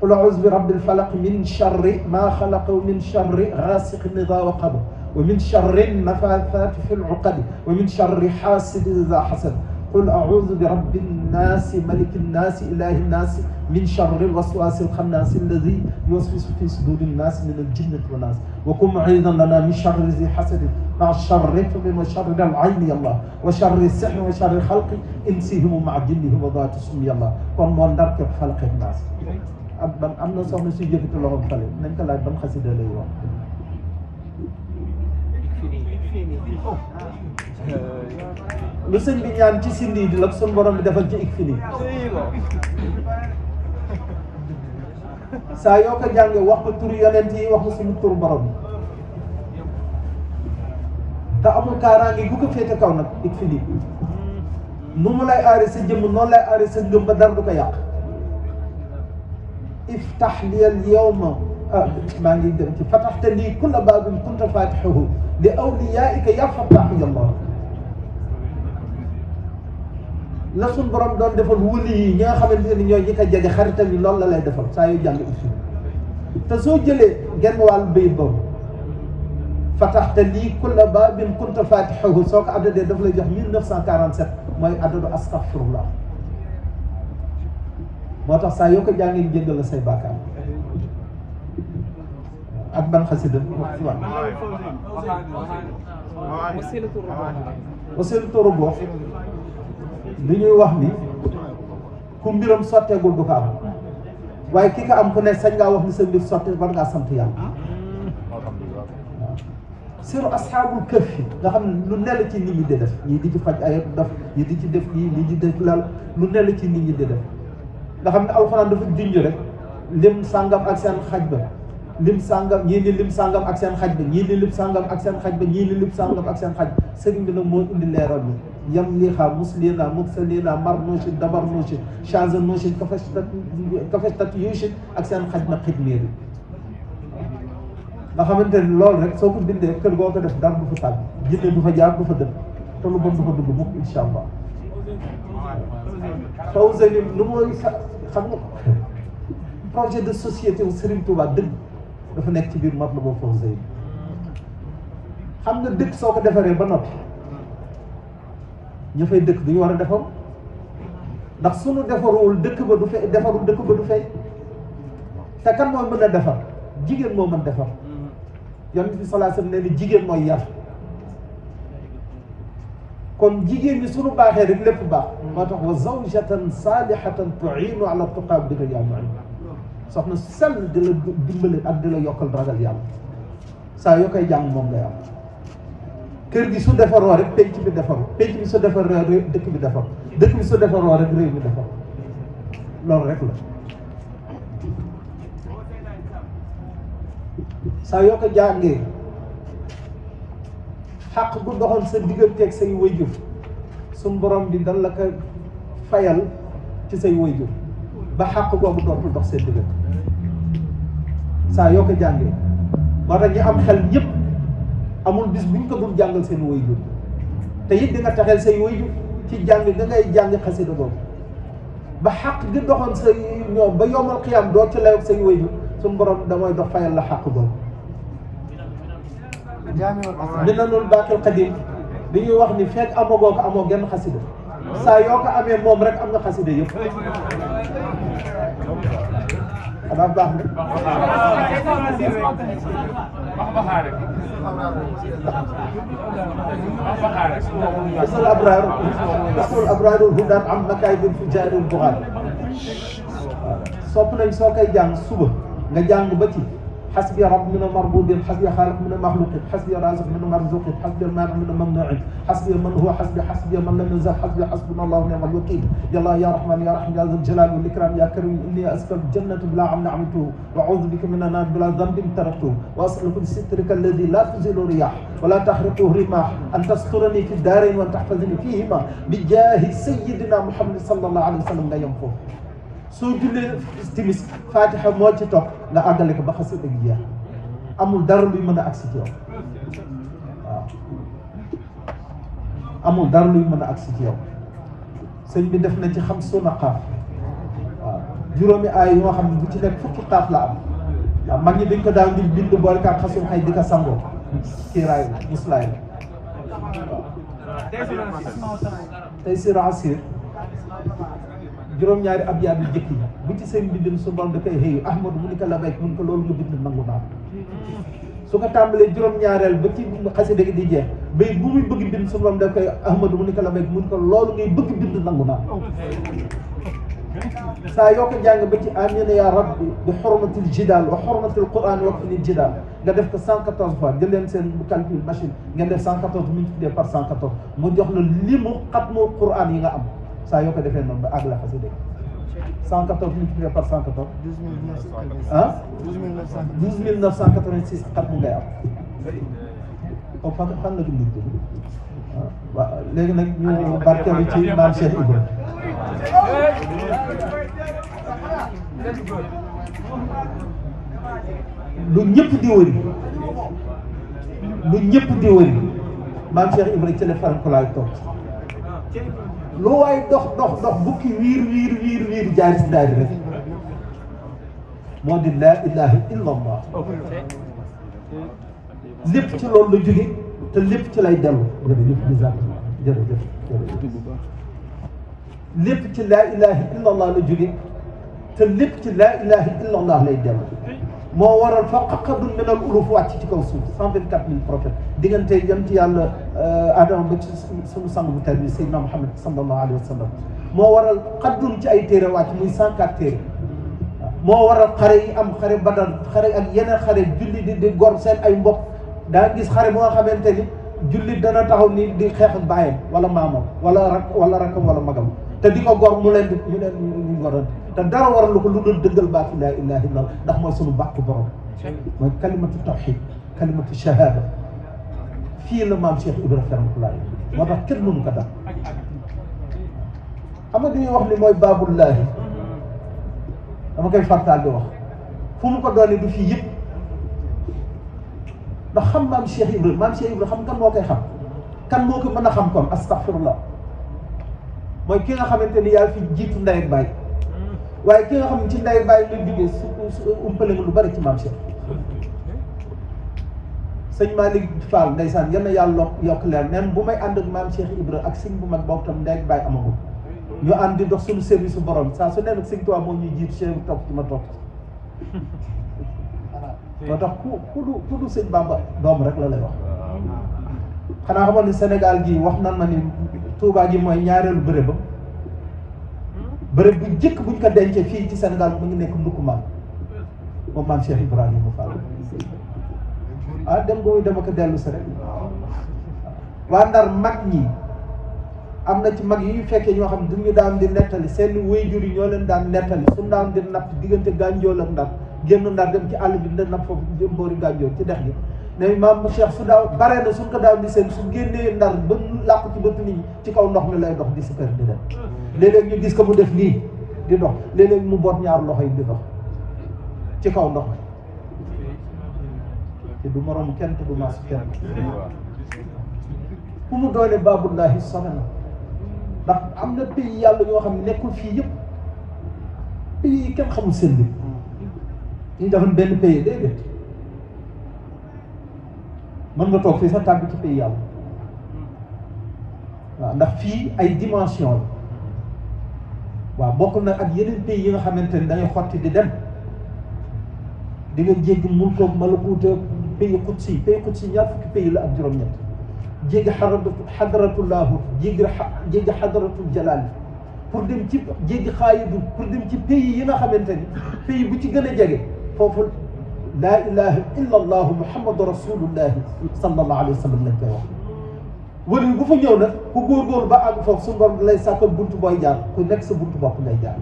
qul a'uuzu bi rabbil falaq min charri maa xalaqa wa min charri gaasiqin idaa waqab wa min charri nafaasaati fil uqad wa min charri xaasidin idaa xasad qul a'uuzu bi rabbin naasi malikin naasi ilaahin naasi min charri waswaasil xannaasi allazii yuwaswisu fii suduurin naasi minal jinnati wan naas wa kun mu'iidan lanaa min charri zii hasadin maa charri fami wa charri al-ayni yàlla wa charri sihri wa charri xalqi insihim maa jinnihim wa daati sum yàlla kon moo ndar képp falaqeeg naas am na soxna suy jëkkati loxo fale nañ ko laaj ban xasida lay wax lu sëñ bi ñaan ci sindi di la suñu borom bi defal ci ik fini saa yoo ko jàngee wax ko turu yonent yi wax ko suñu turu borom bi te amul kaaraange gu ko féete kaw nag ik fini nu mu lay aare sa jëmm noonu lay aare sa ngëm ba dara du ko yàq iftax li al yawma maa ngi dem ci fataxta lii kulla baabin kunta fatixahu li awliyaika ya fattaxu yallah la suñ borom doon defal wuli yi ñi nga xamante ni ñooy ñi ko jege xaritam yi loolu la lay defal saa yu jàng ifini te soo jëlee genn wàllu bayit boobu fataxta lii kulla baabin kunta fatixahu soo ko addadee daf lay jox 1947 mooy addadu astaghfirullah moo tax saa yoo ko jàngee jéggal la say bàkkaar ak ban xasida wasilatu rubuux li ñuy wax ni ku mbiram sotteegul du ko am waaye ki ko am ku ne sañ ngaa wax ni sa mbir sotte war ngaa sant yàlla siru asxaabul kahfi nga xam ne lu nell ci nit ñi di def ñii di ci faj ay daf ñii di ci def lii ñii di def lal lu nell ci nit ñi di def nga xam ne alxuraan dafa junj rek lim sàngam ak seen xaj ba lim sàngam ñii ni lim sàngam ak seen xaj ba ñii ni lim sàngam ak seen xaj ba ñii ni lim sàngam ak seen xaj sëriñ bi nag moo indi leeral bi yam liixa muslina mursalina marnuusin dabarnuusin changenuusin kafestat yuusin ak seen xaj na xidmiir yi nga xamante ni loolu rek soo ko bindee kër goo ko def dara du fa tàgg jinne du fa jaar du fa dëkk te lu bon du fa dugg mukk incha allah Fawzeyni lu mooy xam nga projet de société wu Serigne Touba dëgg dafa nekk ci biir Matlabul Fawzeyni xam nga dëkk soo ko defaree ba noppi ña fay dëkk duñu war a defar ndax suñu defaruwul dëkk ba du fay defarul dëkk ba du fay te kan mooy mën a defar jigéen moo mën defar yonent bi sallallahu alayhi wasallam ne ni jigéen mooy yar kon jigéen ñi suñu baaxee rek lépp baax moo tax wa zawjatan salihatan tu'inu ala tuqa bi yaa mu'in soxna sell di la dimbali ak di la yokkal ragal yàlla saa yoo koy jàng moom ngay am kër gi su defaroo rek penc bi defaru penc bi su defaroo rek dëkk bi defaru dëkk bi su defaroo rek réew mi defaru loolu rek la saa yoo ko jàngee xaq bu doxoon sa digganteeg say wayjur suñ borom bi dan la ko fayal ci say wayjur ba xaq googu dootul dox seen diggante saa yoo ko jàngee moo tax ñi am xel ñëpp amul bis buñ ko dul jàngal seen wayjur te it di nga taxel say wayjur ci jàng da ngay jàng xasida boobu ba xaq gi doxoon say ñoom ba yomal xiyam doo ci layoog say wayjur suñ borom damay dox fayal la xaq boobu Minanul Baaqil Qadiim bi ñuy wax ni fekk amagoo ko amoo genn xasida saa yoo ko amee moom rek am nga xasida yëpp xanaa baax na ismul abraar ismul abraarul hudaat am makaayibul fujaaril buxaat sopp nañ soo koy jàng suba nga jàng ba ci حسبي رب من مربوب حسبي خالق من مخلوق حسبي رازق من مرزوق حسبي المانع من ممنوع حسبي من هو حسبي من لم ينزل حسبي حسبنا الله ونعم الوكيل يا الله يا رحمن يا رحيم يا ذا الجلال والاكرام يا كريم اني اسال الجنه بلا عمل عملته واعوذ بك من النار بلا ذنب تركته واسالك بسترك الذي لا تزيل الرياح ولا تحرقه الرماح ان تسترني في الدارين وان تحفظني فيهما بجاه سيدنا محمد صلى الله عليه وسلم لا ينفع soo jullee timis fatiha moo ci topp nga àggale ko ba xasida gi jeex amul dara luy mën a agsi ci yow waaw amul dara luy mën a agsi ci yow sëñ bi def na ci xam suna xaaf waaw juróomi aay yoo xam ne bu ci nekk fukki xaaf la am waaw mag ñi dañ ko daaw di bind boole kaak xasum xay di ko sangoo kiiraay muslaay waaw tey si raasir juróom-ñaari abyaat yu jëkk yi bu ci seen bindin su borom da koy xëyu ahmadu mu ni ko la bayk mun ko loolu nga bind nangu naa su ko tàmbalee juróom-ñaareel ba ci xasida gi di jeex bay bu muy bëgg bind su borom da koy ahmadu mu ni ko la bayk mun ko loolu ngay bëgg bind nangu naa saa yoo ko jàng ba ci amina ya rabbi bi xurmatil jidaal wa xurmatil quran wa qinil jidaal nga def ko 114 fois jël leen seen calcul machine ngeen def 114 multiplié par 114 mu jox la limu xatmu quran yi nga am saa yoo ko defee noonu ba àgg la xasida 114 multiplié par 114 ah 12986 xatmu ngay am o fan la dund waaw léegi nag ñu barkeelu ci maam Cheikh Ibra lu ñëpp di wëri maam Cheikh Ibra ci la farankulaay toog lu waay dox bukki wiir jaari si daal rek moo di laa ilaha illa allah lépp ci loolu la jóge te lépp ci lay dellu jërëjëf lépp ci laa ilaha illa allah la jóge te lépp ci laa ilaha illa allah lay dellu moo waral fa qaqadun min al uluf wàcc ci kaw suuf 124 000 prophètes diggante yonent yàlla Adama ba ci sunu sang bu tedd bi Seydina Muhammad sallallahu alayhi wa sallam moo waral xaddun ci ay téere wàcc muy 104 téere moo waral xare yi am xare Badar xare ak yeneen xare julli di gor seen ay mbokk daa gis xare bu nga xamante ni jullit dana taxaw ni di xeex ak baayam wala maamam wala rakkam wala magam te di ko gor mu leen ñu gorante te dara waral lu ko lu dul dëggal baatu laa ilaha illa allah ndax mooy sunu bàkku borom mooy kalimatu tawxid kalimatu shahada fii la maam Cheikh Ibrahima rahmatullahi moo tax kenn mënu ko dal xam nga dañuy wax ni mooy baabullaahi dama koy fartaal di wax fu mu ko doone du fii yëpp ndax xam maam Cheikh Ibrahima xam kan moo koy xam kan moo ko mën a xam kon astaghfirullah mooy ki nga xamante ni yaa fi jiitu ndey ak baay waaye ki nga xam ne ci ndey baay la jógee su umpale nga lu bari ci maam Cheikh sëñ Malick Fall ndeysaan yal na yàlla yokk leer neen bu may ànd ak maam Cheikh Ibra ak sëñ bu mag boobu tam ndey ak baay amagul ñu ànd di dox suñu service su borom saa su neen ak sëñ Tuubaa moo ñuy jiitu Cheikh topp ci ma topp moo tax ku du sëñ Bamba doom rek la lay wax xanaa xamoon ni Sénégal gii wax nan ma ni Touba gi mooy ñaareelu bërëbam bërëb bu njëkk buñ ko dencee fii ci Sénégal mu ngi nekk Ndoukoumane moom maam Cheikh Ibrahima Fall dem boobu dama ko dellu si rek waa Ndar mag ñi am na ci mag yi ñu fekkee ñoo xam ne duñu daan di nettali seen waajur yi ñoo leen daan nettali suñu daan di napp diggante Gànjool ak Ndar génn Ndar dem ci àll bi dina napp foofu jëm boori Gànjool ci dex gi ne maam Cheikh su daaw bare na suñ ko daaw di seen su génnee Ndar ba làqu ci bëtt nit ñi ci kaw ndox mi lay dox di si kër di dem léeg-léeg ñu gis ko mu def lii di dox léeg-léeg mu boot ñaar loxo yi di dox ci kaw ndox mi te du moroom kenn te du maas kenn fu mu doone baabullahi sone na ndax am na pays yàlla ñoo xam ne nekkul fii yëpp pays yi kenn xamul seen bi ñu defoon benn pays déedéet mën nga toog fii sax tàbbi ci pays yàlla waaw ndax fii ay dimension la waaw bokk na ak yeneen pays yi nga xamante ni dangay xotti di dem di nga jéggi mulkoog malakuuta pays qudsi ñaar fukki pays la ak juróom-ñett jéggi xadaratullahu jéggi xadaratul jalal pour dem ci jéggi xaayidu pour dem ci pays yi nga xamante ni pays bu ci gën a jege foofu laa ilaha illa allahu muhammadu rasulullahi sallallahu alayhi wa sallam lañ koy wax wala bu fa ñëw nag ku góorgóorlu ba àgg foofu suñu borom lay sàkkal buntu booy jaar ku nekk sa buntu bopp ngay jaar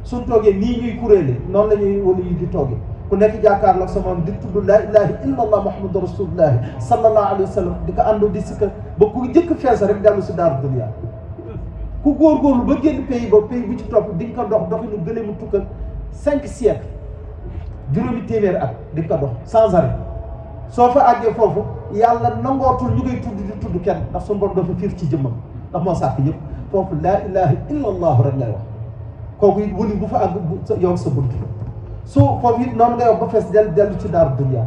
suñ toogee nii ñuy kuréele noonu la ñuy wala yi di toogee ku nekk jàkkaarloog sa moom di tudd laa ilaha illa allah muhammadu rasulullahi sallallahu alayhi wa sallam di ko àndoo di sikka ba ku jëkk fees rek dellu si daaru dunya ku góorgóorlu ba génn pays ba pays bu ci topp di nga ko dox doxinu gëlee mu tukkal 5 siècles juróomi téeméeri at di nga ko dox sans arrêt soo fa àggee foofu yàlla nangootul ñu koy tudd di tudd kenn ndax suñu borom dafa fiir ci jëmmam ndax moo sàkk ñëpp foofu laa ilaha illa allahu rek lay wax kooku it wëli bu fa àgg yow sa bunt soo foofu it noonu ngay wax ba fees dellu ci daaru dunya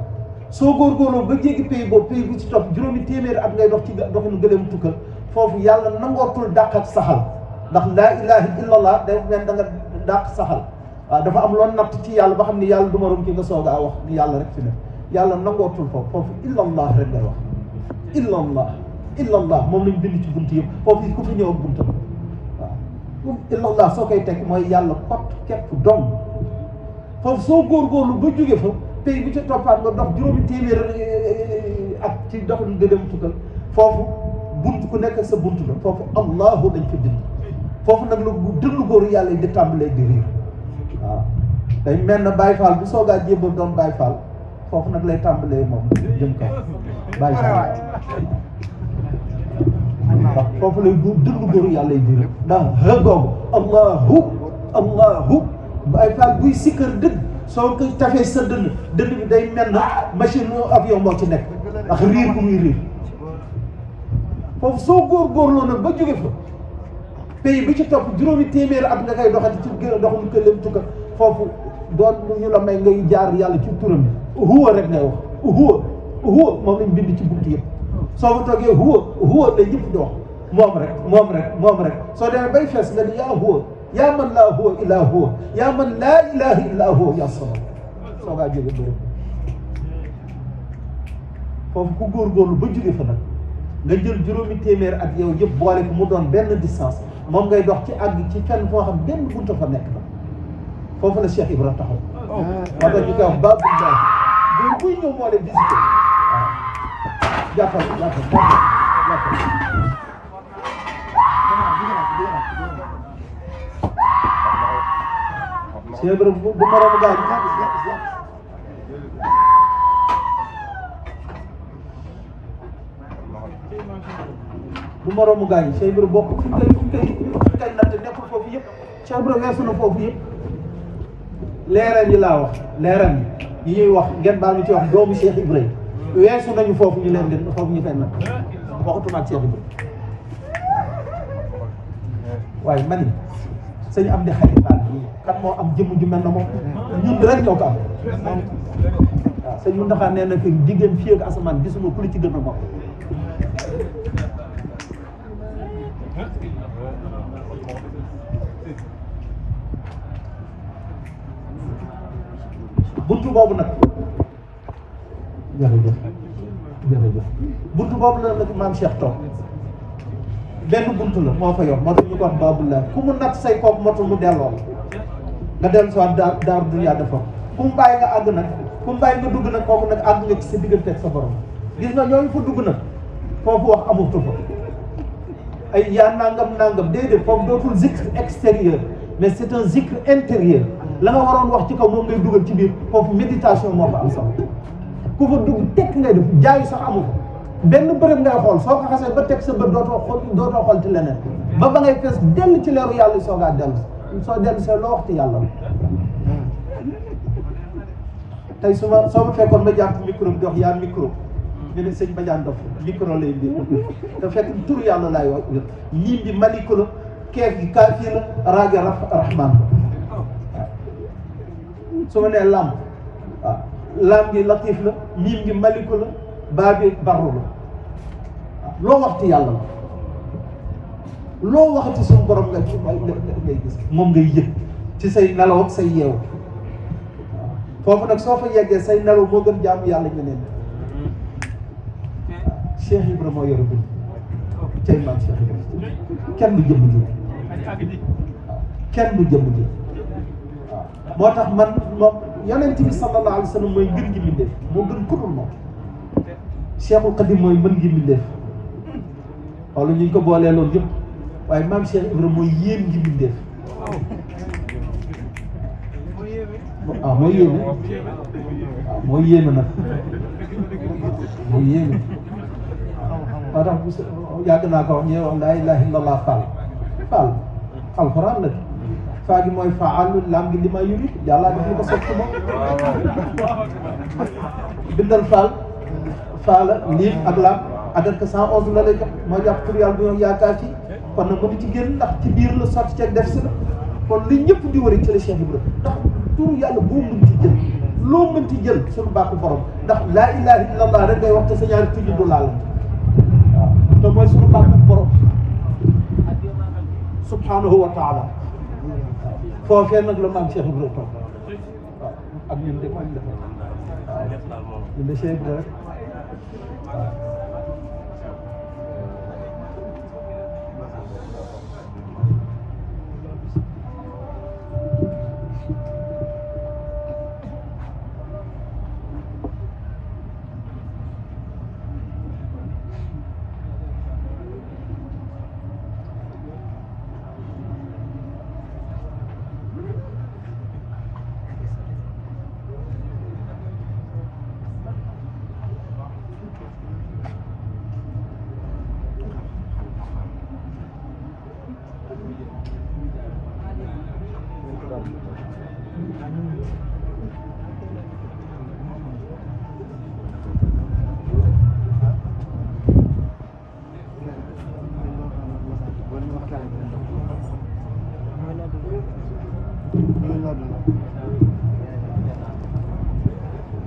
soo góorgóorloo ba jéggi pays boobu pays bu ci topp juróomi téeméeri at ngay dox ci doxinu gëleem tukkal foofu yàlla nangootul dàq ak saxal ndax laa ilaha illa allah day mel da nga dàq saxal waaw dafa am loolu natt ci yàlla ba xam ni yàlla du ma rom ki nga soog a wax ni yàlla rek fi ne yàlla nangootul foofu illa allah rek ngay wax illa allah moom lañ bind ci bunt yëpp foofu it ku fi ñëw ak buntam waaw illallah soo koy teg mooy yàlla kot képp dong foofu soo góorgóorlu ba jóge fa pays bi ca toppaat nga dox juróomi téeméer ak ci doxalin nga dem tukkal foofu bunt ku nekk sa bunt la foofu allahu dañ fa dindi foofu nag la bu dënnu góoru yàlla yi di tàmbalee di riir waaw day mel na Baye Fall bu soogaa jébbal doon Baye Fall foofu nag lay tàmbalee moom jëm kaw Baye Fall ndax foofu lay dënnu góoru yàlla yi di riir ndax hëgoogu allahu Baye Fall buy sikkar dëgg soo ko tafee sa dënn bi day mel na machine avion moo ci nekk ndax riir bu muy riir foofu soo góorgóorloo nag ba jóge fa pays bi ci topp juróomi téeméer at nga koy doxati ci gën a doxul këlem tukka foofu doon ñu la may ngay jaar yàlla ci turam bi huwa rek ngay wax huwa moom lañ bind ci buntu yëpp soo ko toogee huwa la ñëpp di wax moom rek soo demee bay fees nga ni yaa huwa yaa man laa huwa illaa huwa yaa man laa ilaha illaa huwa yaa sama soo ngaa jóge bërëb foofu ku góorgóorlu ba jóge fa nag nga jël juróomi téeméer ak yow yëpp boole ko mu doon benn distance moom ngay dox ci àgg ci fenn foo xam benn bunta fa nekk na foofu la Cheikh Ibra taxaw moo tax ñu koy wax Babou Ndiaye buy ñëw moo leen visité waaw jàppal Cheikh Ibra bu moromu gaañ bu moroomu gaañ Cheikh Ibra bokk fu kay natt nekkul foofu yëpp Cheikh Ibra weesu na foofu yëpp leeral yi laa wax leeral yi ñuy wax ngeen baal mi ci wax doomu Cheikh Ibra weesu nañu foofu ñu leen di foofu ñu fay natt waxatuma ak Cheikh Ibra waaye man sëñ am di xaritaan kat moo am jëmm ju mel na moom ñun rek ñoo ko am waaw sëñ Mountakha nee na que diggante fii ak asamaan gisuma ku li ci gën a moom buntu boobu nag jërëjëf buntu boobu la nag maam Cheikh toog benn buntu la moo fa yor moo tax ñu ko wax Babullah ku mu natt say koog motul mu delloo nga dellu soit daaru dunya dafa ku mu bàyyi nga àgg nag ku mu bàyyi nga dugg nag kooku nag àgg nga ci sa diggante ak sa borom gis nga ñooñu fa dugg nag foofu wax amatu fa ay yaa nangam déedéet foofu dootul zikr extérieur mais c'est un zikr intérieur la nga waroon wax ci kaw moom ngay dugal ci biir foofu méditation moo fa am sax ku fa dugg tekk ngay def jaayu sax amu fa benn bërëb ngay xool soo ko xasee ba teg sa bët dootoo xool ci leneen ba ngay fees dell ci leeru yàlla soogaa dellu soo dellu see loo wax ci yàlla tey soo ma fekkoon ma jàpp micro bi di wax yaa micro ñu ne sëñ Badiane dof micro lay indi te fekk turu yàlla laay wax miim bi maliku la keef gi kaafi la raaga rahman su ma nee lamp waaw lam gi latif la miim gi maliku la baa bi barru la loo wax ci yàlla la loo waxati suñu borom nga ngay gis moom ngay yëg ci say nelaw ak say yeewu foofu nag soo fa yeggee say nelaw moo gën jaamu yàlla ñeneen Cheikh Ibra moo yore bind cay maam Cheikh Ibra kenn du jëmm ji kenn du jëmm ji waaw moo tax man moom yonent bi sallallahu alayhi wa sallam mooy ngën gi mbindeef moo gën ku dul moom Cheikhul Khadim mooy mën gi mbindeef xoolu ñu ko boolee loolu yëpp waaye maam Cheikh Ibra mooy yéen gi mbindeef waaw mooy yéeme waaw mooy yéeme nag mooy yéeme moo tax yàgg naa ko wax ñee wax laa ilaha illallah faal alxuraan la faa gi mooy faalu lam gi li ma yurid yàlla def lu ko sopp ci moom bindal faala liif ak laam adat que 111 la lay jox moo jàpp tur yàlla bu ñu yaakaar ci kon nag mënu ci génn ndax ci biir la sotti ceeg def si la kon li ñëpp di wëri ci la Cheikh Ibra ndax tur yàlla boo mën ci jël loo mën ci jël suñu bàkku borom ndax laa ilaha illallah rek ngay wax te sa ñaari tudd du laal waaw te mooy suñu bàkku borom subhanahu wa taala foofee nag la maam Cheikh Ibra toog waaw ak ñun de mooy ñu defal waaw ñun de Cheikh Ibra rek waaw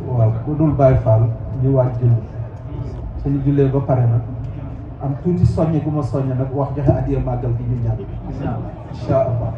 waaw ku dul Baay Faal ñu waaj julli suñu jullee ba pare nag am tuuti soññe gu ma soññe nag wax joxe addiya màggal gi ñu ñaan incha allah